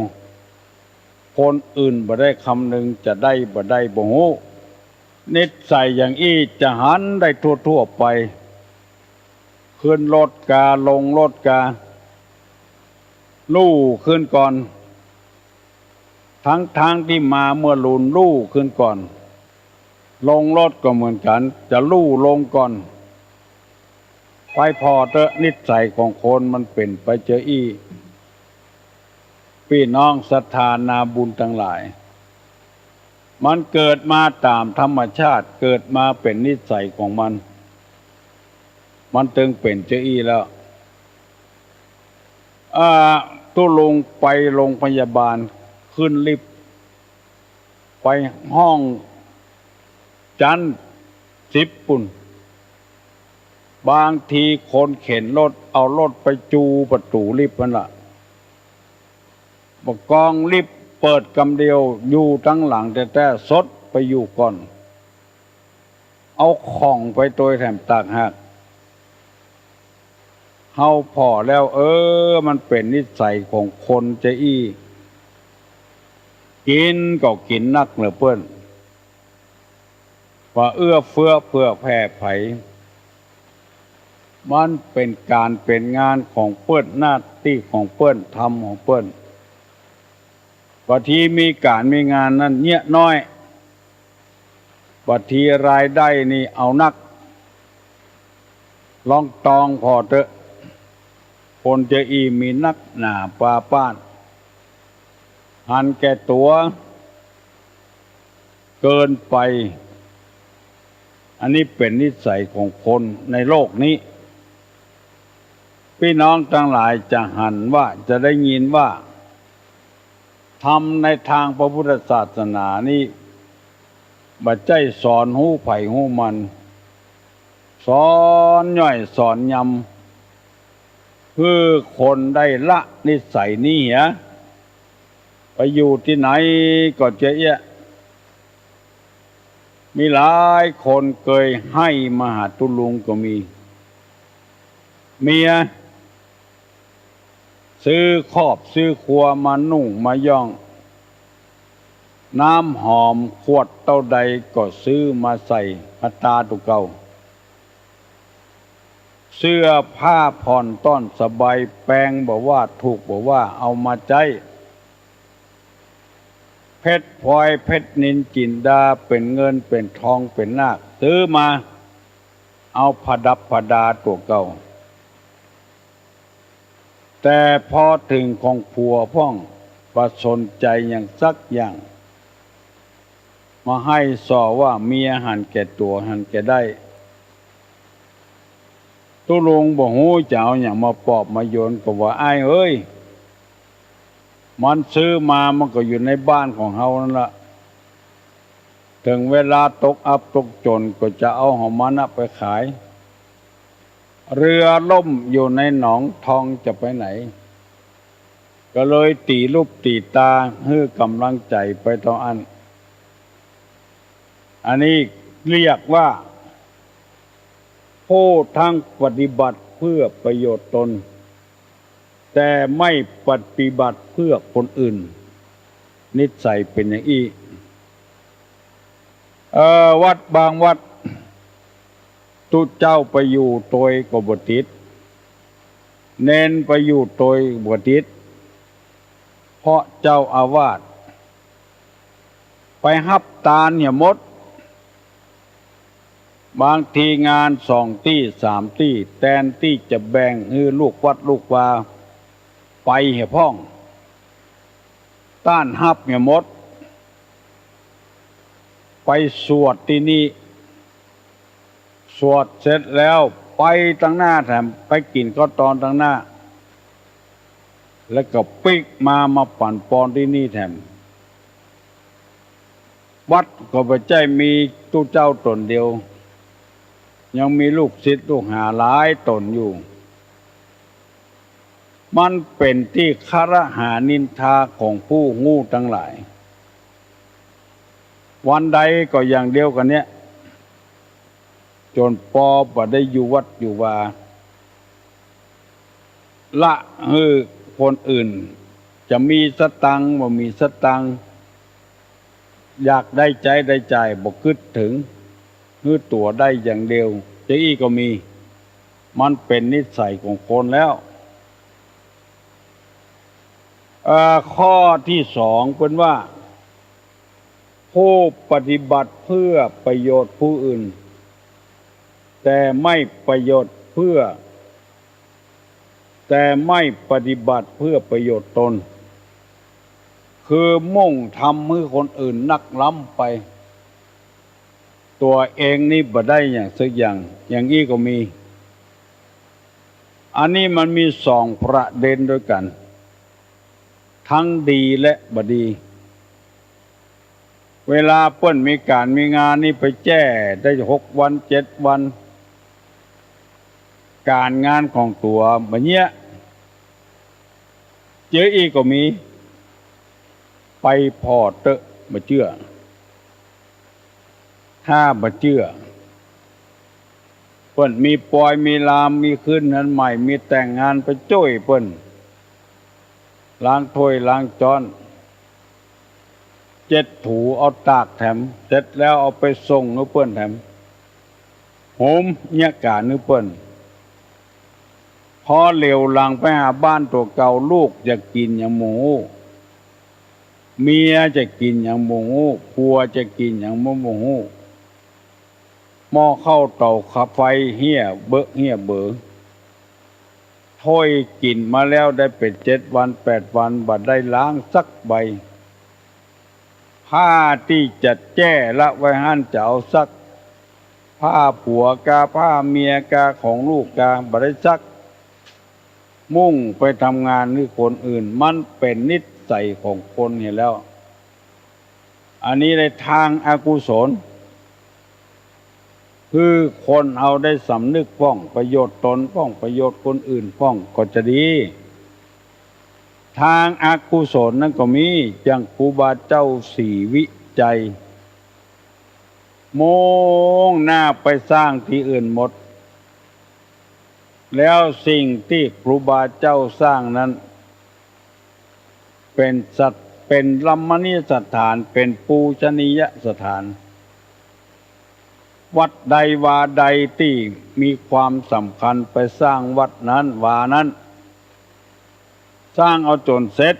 คนอื่นบ่ได้คำนึง จะได้บ่ได้บ่ฮู้ นิสัยอย่างอี้จะหันได้ทั่วๆ ไป ขึ้นรถกา ลงรถกา ลู่ขึ้นก่อน ตังๆ ตี้มาเมื่อลูนลู่ขึ้นก่อน ลงรถก็เหมือนกั๋น จะลู่ลงก่อน ไปผ่อเต๊อะ นิสัยของคนมันเป๋นไปเจออี้ ปี้น้องศรัทธานาบุญตังหลาย มันเกิดมาต๋ามธรรมชาติ เกิดมาเป๋นนิสัยของมัน มันตึงเป๋นเจออี้แล้ว อ่า ตุ๊ลุงไปโรงพยาบาล ขึ้นลิฟต์ ไปห้องจั๊นสิบปุ้น บางทีคนเข็นรถ เอารถไปจูประตู๋ลิฟต์นั่นละ บ่ากองลิฟต์เปิดกำเดียว อยู่ตังหลังแต๊ๆ สดไปอยู่ก่อน เอาของไปตวยแถมตากหัก เฮาผ่อแล้ว เออ มันเป๋นนิสัยของคนเจออี้ กิ๋นก็กิ๋นนักเหลือเปิ้น บ่เอื้อเฟื้อเผื่อแผ่ใผ มันเป๋นก๋านเป๋นงานของเปิ้น หน้าตี้ของเปิ้น ทำของเปิ้น บางทีมีก๋านมีงานนั้นเยียะน้อย บางทีรายได้นี่เอานัก ลองตองผ่อเต๊อะ คนเจออี้มีนักหนาปาป๊าด หันแก่ตั๋วเกินไป อันนี้เป๋นนิสัยของคนในโลกนี้ ปี้น้องตังหลายจะหันว่า จะได้ยินว่า ธรรมในตางพระพุทธศาสนานี้ บ่ใจ้สอนฮู้ใผฮู้มัน สอนย่อยสอนยำ หื้อคนได้ละนิสัยนี้เหีย ไปอยู่ตี้ไหนก็เจ๊ยะ มีหลายคนเกยไห้มาหาตุ๊ลุงก็มี เมีย ซื้อครอบซื้อครัวมานุ่งมาย่อง น้ำหอมขวดเต้าใดก็ซื้อมาใส่มาตาตั๋วเก่า เสื้อผ้าผ่อนต้อนสบาย แปงบ่ว่าถูกบ่ว่าเอามาใจ๊ เพชรพลอยเพชรนิลจินดา เป๋นเงินเป๋นทองเป๋นนาค ซื้อมาเอาผดับผดาตั๋วเก่า แต่พอเถิงของผัวพ่องบ่สนใจ๋หยังสักอย่าง มาไห้ส่อว่าเมียหันแก่ตั๋วหันแก่ได้ ตุ๊ลุงบ่ฮู้จะเอาหยังมาปลอบมาโยน ก็ว่า อ้ายเอ๋ย มันซื้อมามันก็อยู่ในบ้านของเฮานั่นละ เถิงเวลาตกอับตกจ๋นก็จะเอาของมันน่ะไปขาย เรือล่มอยู่ในหนองทองจะไปไหน ก็เลยตี๋ลูปตี๋ตาหื้อก๋ำลังใจ๋ไปเต้าอั้น อันนี้เรียกว่า ผู้ทั้งปฏิบัติเพื่อประโยชน์ตน แต่ไม่ปฏิบัติเพื่อคนอื่น นิสัยเป๋นอย่างอี้ เอ่อ วัดบางวัด ตุ๊เจ้าไปอยู่ตวยก็บ่ติด เณรไปอยู่ตวยบ่ติด เพราะเจ้าอาวาสไปฮับตานเหียหมด บางทีงานสองตี้สามตี้ แตนตี้จะแบ่งหื้อลูกวัดลูกวาไปเหียพ่อง ต้านฮับเหียหมด ไปสวดตี้นี่ สวดเสร็จแล้วไปตังหน้าแถม ไปกิ๋นข้าวตอนตังหน้า แล้วก็ปิ๊กมา มาปั๋นปอนตี้นี่แถม วัดก็บ่ใจ้มีตุ๊เจ้าต๋นเดียว ยังมีลูกศิษย์ลูกหาหลายต๋นอยู่ มันเป๋นตี้ครหานินทาของผู้ฮู้ตังหลาย วันใดก็อย่างเดียวกั๋นเนี้ย จ๋นปอบ่ได้อยู่วัดอยู่วา ละหื้อคนอื่น จะมีสตังค์บ่มีสตังค์ อยากได้ใจ๊ได้จ่ายบ่กึ๊ดเถิง หื้อตั๋วได้อย่างเดียว จะอี้ก็มี มันเป๋นนิสัยของคนแล้ว เอ่อ ข้อตี้สองเปิ้นว่า ผู้ปฏิบัติเพื่อประโยชน์ผู้อื่น แต่ไม่ประโยชน์เพื่อ แต่ไม่ปฏิบัติเพื่อประโยชน์ตน คือมุ่งทำหื้อคนอื่นนักล้ำไป ตั๋วเองนี่บ่ได้หยังสักอย่าง อย่างอี้ก็มี อันนี้มันมีสองประเด็นด้วยกั๋น ทั้งดีและบ่ดี เวลาเปิ้นมีก๋านมีงานนี่ไปแจ้ได้หกวันเจ็ดวัน ก๋านงานของตั๋วบ่เยียะ เจออี้ก็มี ไปผ่อเต๊อะ บ่เจื้อ ถ้าบ่เจื้อ เปิ้นมีปอยมีลาม มีขึ้นเฮือนใหม่ มีแต่งงาน ไปจ้วยเปิ้น ล้างถ้วยล้างจ๊อน เจ็ดถูเอาตากแถม เสร็จแล้วเอาไปส่งหื้อเปิ้นแถม โหมเยียะก๋านหื้อเปิ้น พอเหลียวหลังไปหาบ้านตั๋วเก่า ลูกจะกิ๋นหยังบ่ฮู้ เมียจะกิ๋นหยังบ่ฮู้ ผัวจะกิ๋นหยังบ่ บ่ฮู้ หม้อข้าวเต๋าไฟเฮี้ยเบอะเฮี้ยเบอ ถ้วยกิ๋นมาแล้วได้เป๋นเจ็ดวันแปดวัน บ่ได้ล้างสักใบ ผ้าตี้จะแจ้ละไว้หั้นจะเอาซัก ผ้าผัวกา ผ้าเมียกา ของลูกกา บ่ได้ซัก มุ่งไปทำงานหื้อคนอื่น มันเป๋นนิสัยของคนเหียแล้ว อันนี้ในทางอกุศล คือคนเฮาได้สำนึกพ่องประโยชน์ตนพ่องประโยชน์คนอื่นพ่องก็จะดี ทางอกุศลนั้นก็มี อย่างครูบาเจ้าศรีวิชัย มุ่งหน้าไปสร้างตี้อื่นหมด แล้วสิ่งตี้ครูบาเจ้าสร้างนั้น เป๋นสัต เป๋นรมณียสถาน เป๋นปูชนียสถาน วัดใดวาใดตี้มีความสำคัญไปสร้างวัดนั้นวานั้น สร้างเอาจ๋นเสร็จ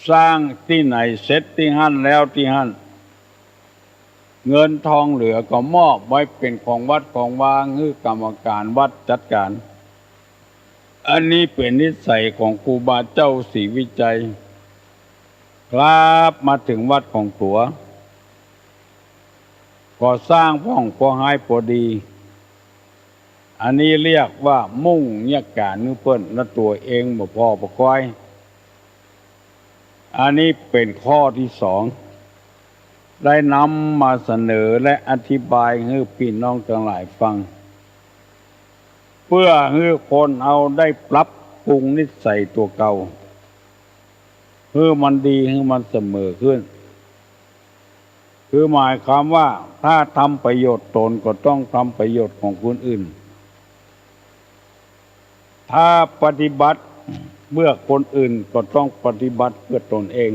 สร้างตี้ไหนเสร็จตี้หั้นแล้วตี้หั้น เงินทองเหลือก็มอบไว้เป๋นของวัดของวาหื้อกรรมการวัดจัดก๋าน อันนี้เป๋นนิสัยของครูบาเจ้าศรีวิชัย ครับ มาเถิงวัดของตั๋ว ก็สร้างพ่องปอฮายปอดี อันนี้เรียกว่ามุ่งเยียะก๋านหื้อเปิ้น และตั๋วเองบ่ผ่อบ่กอย อันนี้เป๋นข้อตี้สอง ได้นำมาเสนอและอธิบายหื้อปี้น้องตังหลายฟัง เปื้อหื้อคนเฮาได้ปรับปรุงนิสัยตั๋วเก่า หื้อมันดี หื้อมันเสมอขึ้น คือหมายความว่า ถ้าทำประโยชน์ตนก็ต้องทำประโยชน์ของคนอื่น ถ้าปฏิบัติเพื่อคนอื่นก็ต้องปฏิบัติเพื่อตนเอง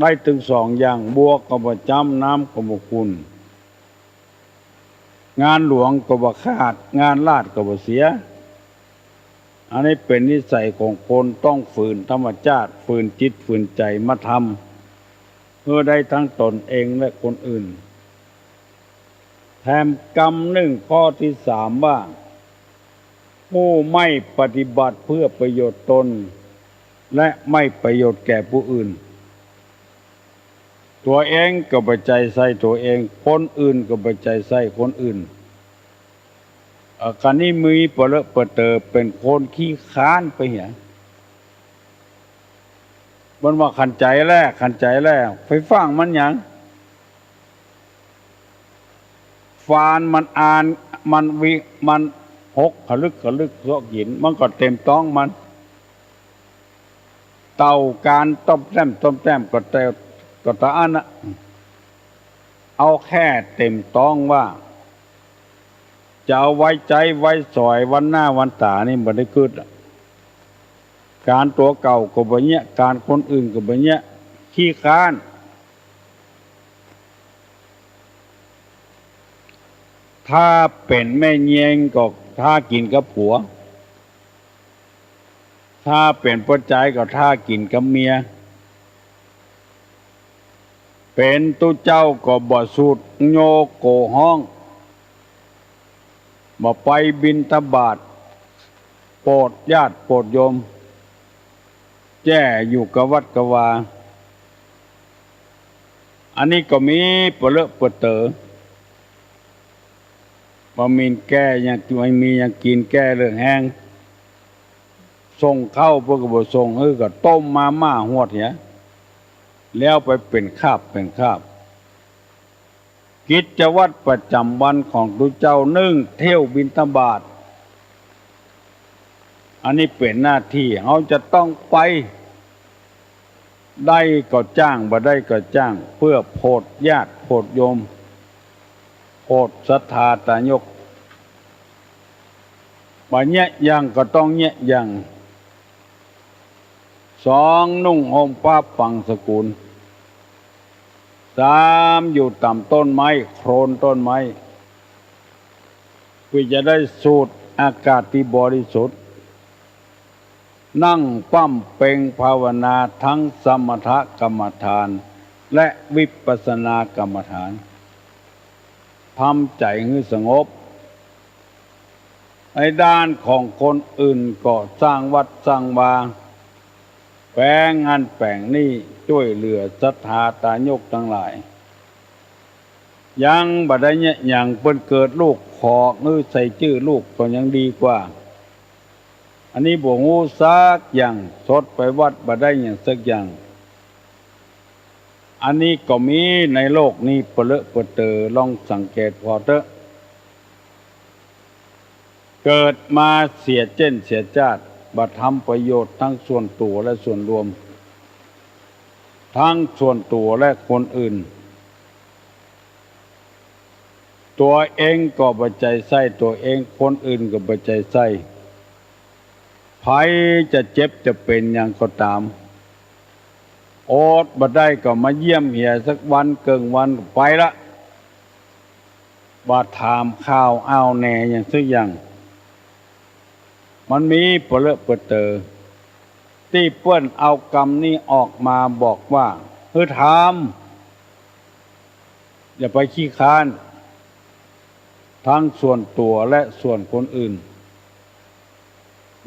ได้ตึงสองอย่าง บัวก็บ่จ้ำ น้ำก็บ่ขุ่น งานหลวงก็บ่ขาด งานลาดก็บ่เสีย อันนี้เป๋นนิสัยของคน ต้องฝืนธรรมจาติ ฝืนจิต ฝืนใจ๋มาทำ หื้อได้ตึงตนเองและคนอื่น แถมกำนึ่งข้อตี้สามว่า ผู้ไม่ปฏิบัติเพื่อประโยชน์ตน และไม่ประโยชน์แก่ผู้อื่น ตั๋วเองก็บ่ใจ้ใส่ตั๋วเอง คนอื่นก็บ่ใจ้ใส่คนอื่น เอ่อ ก๋านนี้มีเปลือะเปื้อเต๋อ เป๋นคนขี้คร้านไปเหีย มันว่าขันใจ๋แล ขันใจ๋แล ไปฟั่งมันหยัง ฟานมันอ่าน มันวิ มันหกขลึกขลึกเซาะกิ๋น มันก็เต๋มต๊องมัน เต้ากานต้อมแต้ม ต้อมแต้ม ก็เต้า ก็เต้าอั้นนะ เอาแค่เต๋มต๊องว่า จะเอาไว้ใจ๊ไว้สอยวันหน้าวันต๋านี่บ่ได้กึ๊ดอะ ก๋านตั๋วเก่าก็บ่เยียะ ก๋านคนอื่นก็บ่เยียะ ขี้คร้าน ถ้าเป๋นแม่เยียงก็ถ้ากิ๋นกับผัว ถ้าเป๋นป้อจายก็ถ้ากิ๋นกับเมีย เป๋นตุ๊เจ้าก็บ่สูดโยโกฮ้อง บ่ไปบิณฑบาต โปรดญาติโปรดโยม แจ้อยู่กะวัดกะวา อันนี้ก็มีเปลือะเปื้อเต๋อ บ่มีแก้หยัง บ่มีหยังกิ๋นแก้เลือดแฮง ส่งข้าวเปิ้นก็บ่ส่ง เออ ก็ต้มมาม่าหวดเหีย แล้วไปเป๋นคาบเป๋นคาบ กิจวัตรประจ๋ำวันของตุ๊เจ้า นึ่งเที่ยวบิณฑบาต อันนี้เป๋นหน้าตี้ เฮาจะต้องไป ได้ก็จ้าง บ่ได้ก็จ้าง เปื้อโผดญาติโผดโยม โผดศรัทธาตายก บ่เยียะหยังก็ต้องเยียะหยัง สอง นุ่งห่มผ้าปังสกุล สาม อยู่ต่ำต้นไม้ โคนต้นไม้ เปื้อจะได้สูดอากาศตี้บริสุทธิ์ นั่งป้ำเป็งภาวนา ตึงสมถกรรมฐาน และวิปัสสนากรรมฐาน ทำใจ๋หื้อสงบ ในด้านของคนอื่นก็สร้างวัดสร้างวา แป๋งหั้นแป๋งนี่ จ้วยเหลือศรัทธาตายกตังหลาย ยังบ่ได้เยียะหยัง เปิ้นเกิดลูกขอหื้อใส่จื้อลูกก็ยังดีกว่า อันนี้บ่ฮู้สักอย่าง สดไปวัดบ่ได้หยังสักอย่าง อันนี้ก็มีในโลกนี้เปลือะเปื้อเต๋อ ลองสังเกตผ่อเต๊อะ เกิดมาเสียเจ๊นเสียจ้าด บ่ทำประโยชน์ตึงส่วนตั๋วและส่วนรวม ตึงส่วนตั๋วและคนอื่น ตั๋วเองก็บ่ใจ้ใส่ตั๋วเอง คนอื่นก็บ่ใจ้ใส่ ใผจะเจ็บจะเป๋นหยังก็ต๋าม อดบ่ได้ก็มาเยี่ยมเหียสักวันเกิ่งวันก็ไปละ บ่ถามข่าวอ้าวแหน่หยังสักอย่าง มันมีเปลือะเปื้อเต๋อ ตี้เปิ้นเอากำนี้ออกมาบอกว่า หื้อทำ อย่าไปขี้คร้าน ตึงส่วนตั๋วและส่วนคนอื่น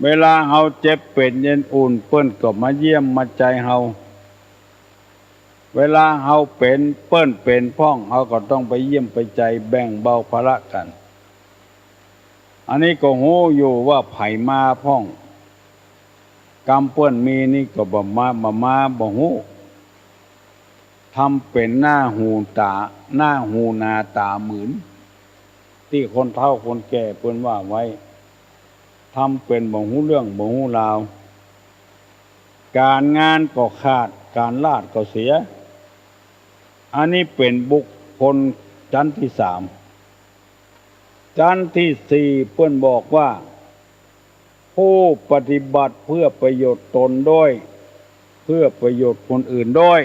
เวลาเฮาเจ็บเป๋นเย็นอุ่น เปิ้นก็มาเยี่ยมมาใจ้เฮา เวลาเฮาเป๋น เปิ้นเป๋นพ่อง เฮาก็ต้องไปเยี่ยมไปใจ้ แบ่งเบาภาระกั๋น อันนี้ก็ฮู้อยู่ว่าใผมาพ่อง กำเปิ้นมีนี่ก็บ่มา บ่มา บ่ฮู้ ทำเป๋นหน้าหูต๋า หน้าหูหนาต๋าหมืน ตี้คนเฒ่าคนแก่เปิ้นว่าไว้ ทำเป๋นบ่ฮู้เรื่องบ่ฮู้ราว ก๋านงานก็ขาด ก๋านลาดก็เสีย อันนี้เป๋นบุคคลชั้นตี้สาม ชั้นตี้สี่เปิ้นบอกว่า ผู้ปฏิบัติเพื่อประโยชน์ตนด้วย เพื่อประโยชน์คนอื่นด้วย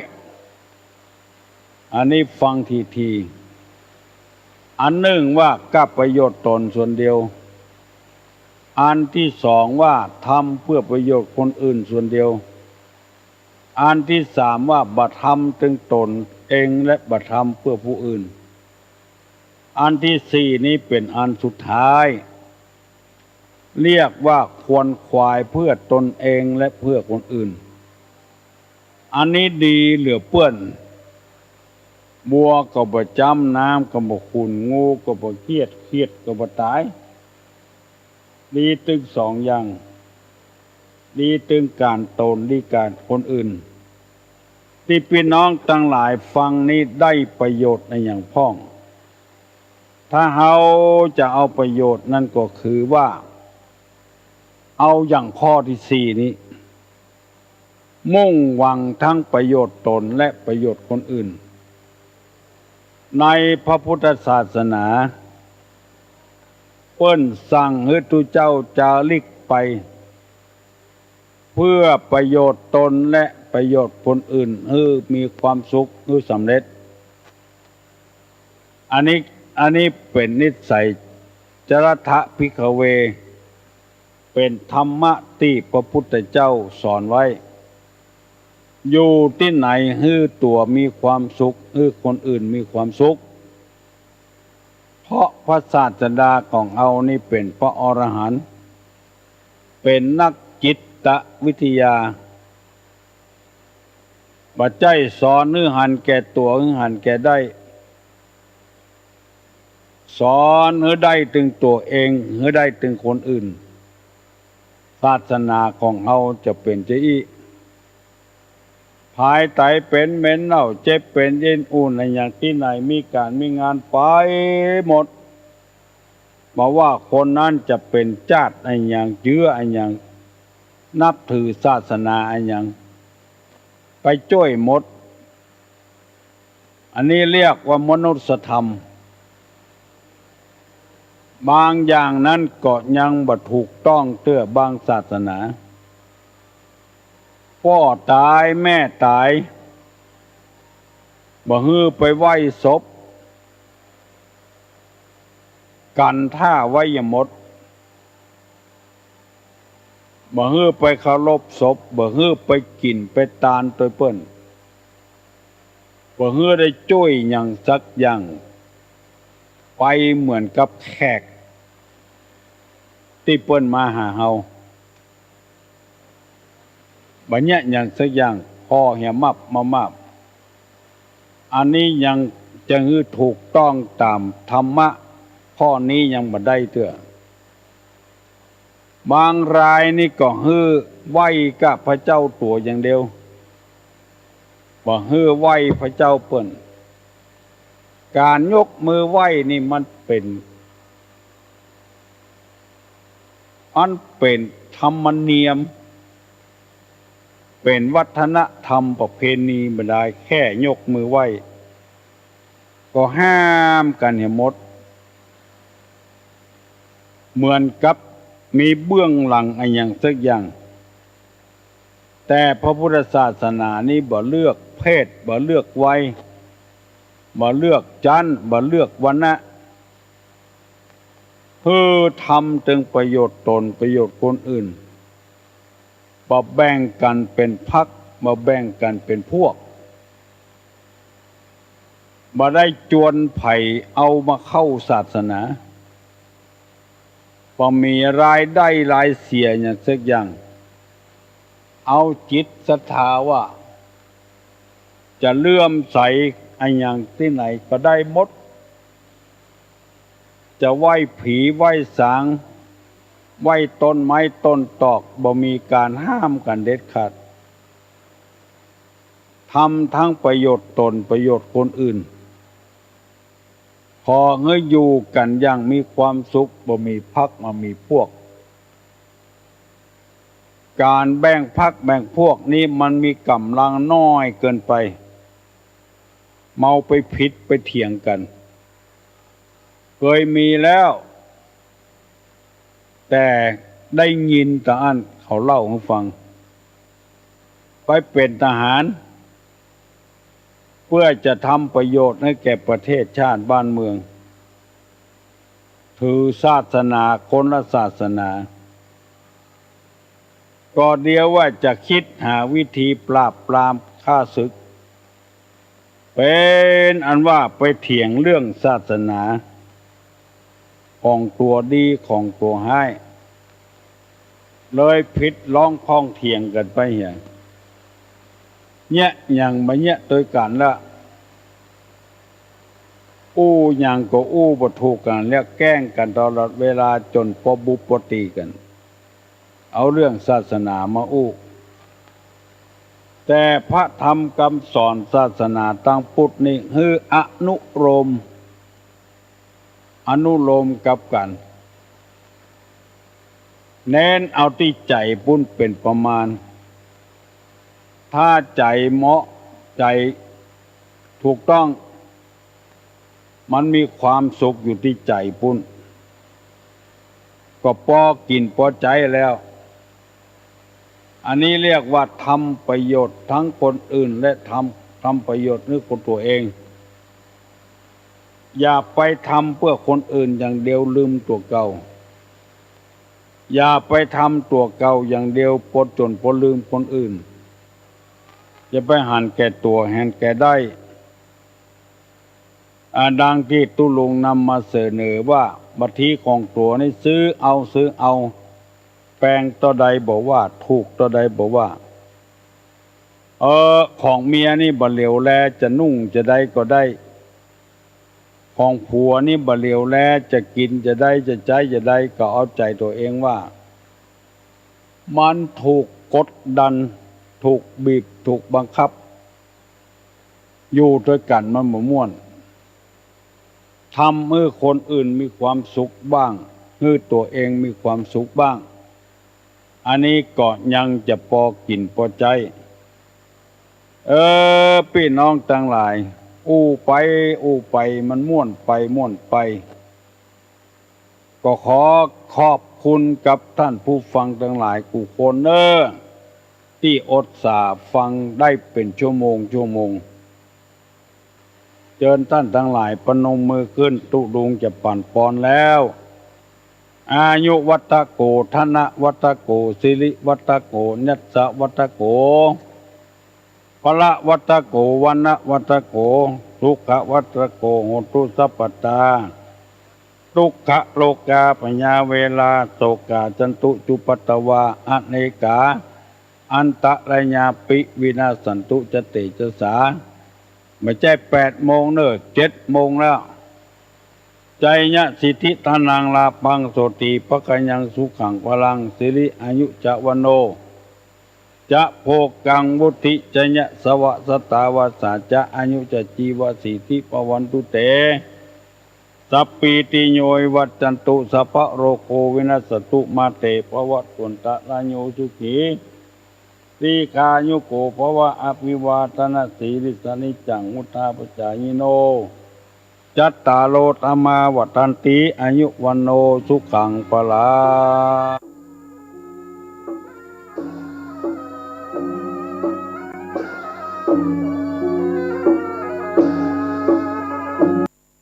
อันนี้ฟังถี่ๆ อันนึ่งว่ากับประโยชน์ตนส่วนเดียว อันตี้สองว่าทำเพื่อประโยชน์คนอื่นส่วนเดียว อันตี้สามว่าบ่ทำเถิงตนเองและบ่ทำเพื่อผู้อื่น อันตี้สี่นี้เป๋นอันสุดท้าย เรียกว่าขวนขวายเพื่อตนเองและเพื่อคนอื่น อันนี้ดีเหลือเปื้อน บัวก็บ่จ้ำ น้ำก็บ่ขุ่น งูก็บ่เคียด เคียดก็บ่ต๋าย ดีตึงสองอย่าง ดีตึงก๋านตน ดีก๋านคนอื่น ตี้ปี้น้องตังหลายฟังนี้ได้ประโยชน์อะหยังพ่อง ถ้าเฮาจะเอาประโยชน์นั้นก็คือว่า เอาอย่างข้อตี้สี่นี้ มุ่งหวังทั้งประโยชน์ตนและประโยชน์คนอื่น ในพระพุทธศาสนา เปิ้นสั่งหื้อตุ๊เจ้าจาริกไป เพื่อประโยชน์ตนและประโยชน์คนอื่น หื้อมีความสุข หื้อสำเร็จ อันนี้ อันนี้เป๋นนิสัย จรัตถะภิกขเว เป๋นธรรมะตี้พระพุทธเจ้าสอนไว้ อยู่ตี้ไหนหื้อตั๋วมีความสุข หื้อคนอื่นมีความสุข เพราะพระศาสดาของเฮานี้เป๋นพระอรหันต์ เป๋นนักจิตวิทยา บ่ใจ้สอนหื้อหันแก่ตั๋ว หื้อหันแก่ได้ สอนหื้อได้ตึงตั๋วเอง หื้อได้ตึงคนอื่น ศาสนาของเฮาจะเป๋นจะอี้ ผายไตเป๋นเหม็นเน่า เจ็บเป๋นเอ็นอุ่นอะหยังตี้ไหน มีก๋านมีงานไปหมด บ่ว่าคนนั้นจะเป๋นจาติอะหยัง เจื้ออะหยัง นับถือศาสนาอะหยัง ไปจ้วยหมด อันนี้เรียกว่ามนุสธรรม บางอย่างนั้นก็ยังบ่ถูกต้องเตื้อ บางศาสนา ป้อต๋ายแม่ต๋าย บ่หื้อไปไหว้ศพ กั๋นถ้าไว้อย่างหมด บ่หื้อไปเคารพศพ บ่หื้อไปกิ๋นไปตานตวยเปิ้น บ่หื้อได้จ้วยหยังสักอย่าง ไปเหมือนกับแขกตี้เปิ้นมาหาเฮา บ่เยียะหยังสักอย่าง ผ่อเหียมับมามาบ อันนี้ยังจะหื้อถูกต้องต๋ามธรรมะ ข้อนี้ยังบ่ได้เตื้อ บางรายนี่ก็หื้อไหว้ก้าพระเจ้าตั๋วอย่างเดียว บ่หื้อไหว้พระเจ้าเปิ้น ก๋านยกมือไหว้นี่มันเป๋น อันเป๋นธรรมเนียม เป๋นวัฒนธรรมประเพณีบ่ดาย แค่ยกมือไหว้ ก็ห้ามกั๋นเหียหมด เหมือนกับมีเบื้องหลังอะหยังสักอย่าง แต่พระพุทธศาสนานี้บ่เลือกเพศ บ่เลือกวัย บ่เลือกจั๊น บ่เลือกวรรณะ หื้อทำเถิงประโยชน์ตนประโยชน์คนอื่น บ่แบ่งกั๋นเป๋นพรรค บ่แบ่งกั๋นเป๋นพวก บ่ได้จวนใผเอามาเข้าศาสนา บ่มีรายได้รายเสียหยังสักอย่าง เอาจิตศรัทธาว่า จะเลื่อมใสอะหยังตี้ไหนก็ได้หมด จะไหว้ผีไหว้สาง ไหว้ต้นไม้ต้นตอก บ่มีก๋านห้ามกั๋นเด็ดขาด ทำทั้งประโยชน์ตนประโยชน์คนอื่น พ ขอหื้ออยู่กั๋นอย่างมีความสุข บ่มีพรรคบ่มีพวก ก๋านแบ่งพรรคแบ่งพวกนี้มันมีก๋ำลังน้อยเกินไป เมาไปผิดไปเถียงกั๋น เกยมีแล้ว แต่ได้ยินตะอั้นเขาเล่าหื้อฟัง ไปเป๋นทหาร เปื้อจะทำประโยชน์หื้อแก่ประเทศชาติบ้านเมือง ถือศาสนาคนละศาสนา ก็เดียวว่าจะกึ๊ดหาวิธีปราบปรามข้าศึก เป๋นอันว่าไปเถียงเรื่องศาสนา ของตั๋วดีของตั๋วฮ้าย เลยผิดร้องข้องเถียงกั๋นไปเหีย เยียะหยังบ่เยียะตวยกั๋นละ อู้หยังก็อู้บ่ถูกกั๋น แล้วแก้งกั๋นตลอดเวลาจ๋นปอบุบปอตี๋กั๋น เอาเรื่องศาสนามาอู้ แต่พระธรรมกำสอนศาสนาตางพุทธนี้หื้ออนุโลม อนุโลมกับกั๋น เน้นเอาตี้ใจ๋ปุ้นเป๋นประมาณ ถ้าใจ๋เหมาะ ใจ๋ถูกต้อง มันมีความสุขอยู่ตี้ใจ๋ปุ้น ก็ปอกิ๋นปอใจ๊แล้ว อันนี้เรียกว่าทำประโยชน์ทั้งคนอื่นและทำ ทำประโยชน์หื้อคนตั๋วเอง อย่าไปทำเปื้อคนอื่นอย่างเดียวลืมตั๋วเก่า อย่าไปทำตั๋วเก่าอย่างเดียวปอจ๋นปอลืมคนอื่น อย่าไปหันแก่ตั๋วหันแก่ได้ อ่า ดังตี้ตุ๊ลุงนำมาเสนอว่า บางทีของตั๋วนี่ซื้อเอา ซื้อเอา แปงเต้าใดบ่ว่า ถูกเต้าใดบ่ว่า เออ ของเมียนี่บ่เหลียวแล จะนุ่งจะใดก็ได้ ของผัวนี่บ่เหลียวแล จะกิ๋นจะใด จะใจ๊จะใด ก็เอาใจ๋ตั๋วเองว่า มันถูกกดดัน ถูกบีบ ถูกบังคับ อยู่ตวยกั๋นมันบ่ม่วน ทำหื้อคนอื่นมีความสุขบ้าง หื้อตั๋วเองมีความสุขบ้าง อันนี้ก็ยังจะปอกิ๋นปอใจ๊ เออ ปี้น้องตังหลาย อู้ไปอู้ไปมันม่วนไปม่วนไป ก็ขอขอบคุณกับต้านผู้ฟังตังหลายกู้คนเน่อ ตี้อดสาฟังได้เป๋นชั่วโมงชั่วโมง เจิญต้านตังหลายประนมมือขึ้น ตุ๊ลุงจะปั๋นปอนแล้ว อายุวัตถโก ธนวัตถโก สิริวัตถโก ยัสสะวัตถโก พละวัตถโก วรรณวัตถโก สุขวัตถโก โหตุสัพพตา ทุกขโรคาพยาเวรา โศกา จันตุ จุปัตตวา อเนกา อันตรายาปิ วินาสสันตุ จะเตจะสา บ่ใจ้แปดโมงเน่อ เจ็ดโมงแล้ว ชัยยะสิทธิธนัง ลาภัง โสติภักขยัง สุขัง พลัง สิริอายุจะ วัณโณ จะ โภคัง วุฒิชยะ สวะ สตาวาสา จะ อายุจะ จีวะสีติ ภวันตุ เต สัพพีติโย วิวัชชันตุ สัพพะโรโค วินัสสนตุ มา เต ภวัตวันตะราโย สุขี ทีฆายุโก ภวะ อภิวาทะนะสีลิสสะ นิจจัง วุฑฒาปะจายิโน จัตตาโร ธัมมา วัฑฒันติ อายุ วัณโณ สุขัง พลัง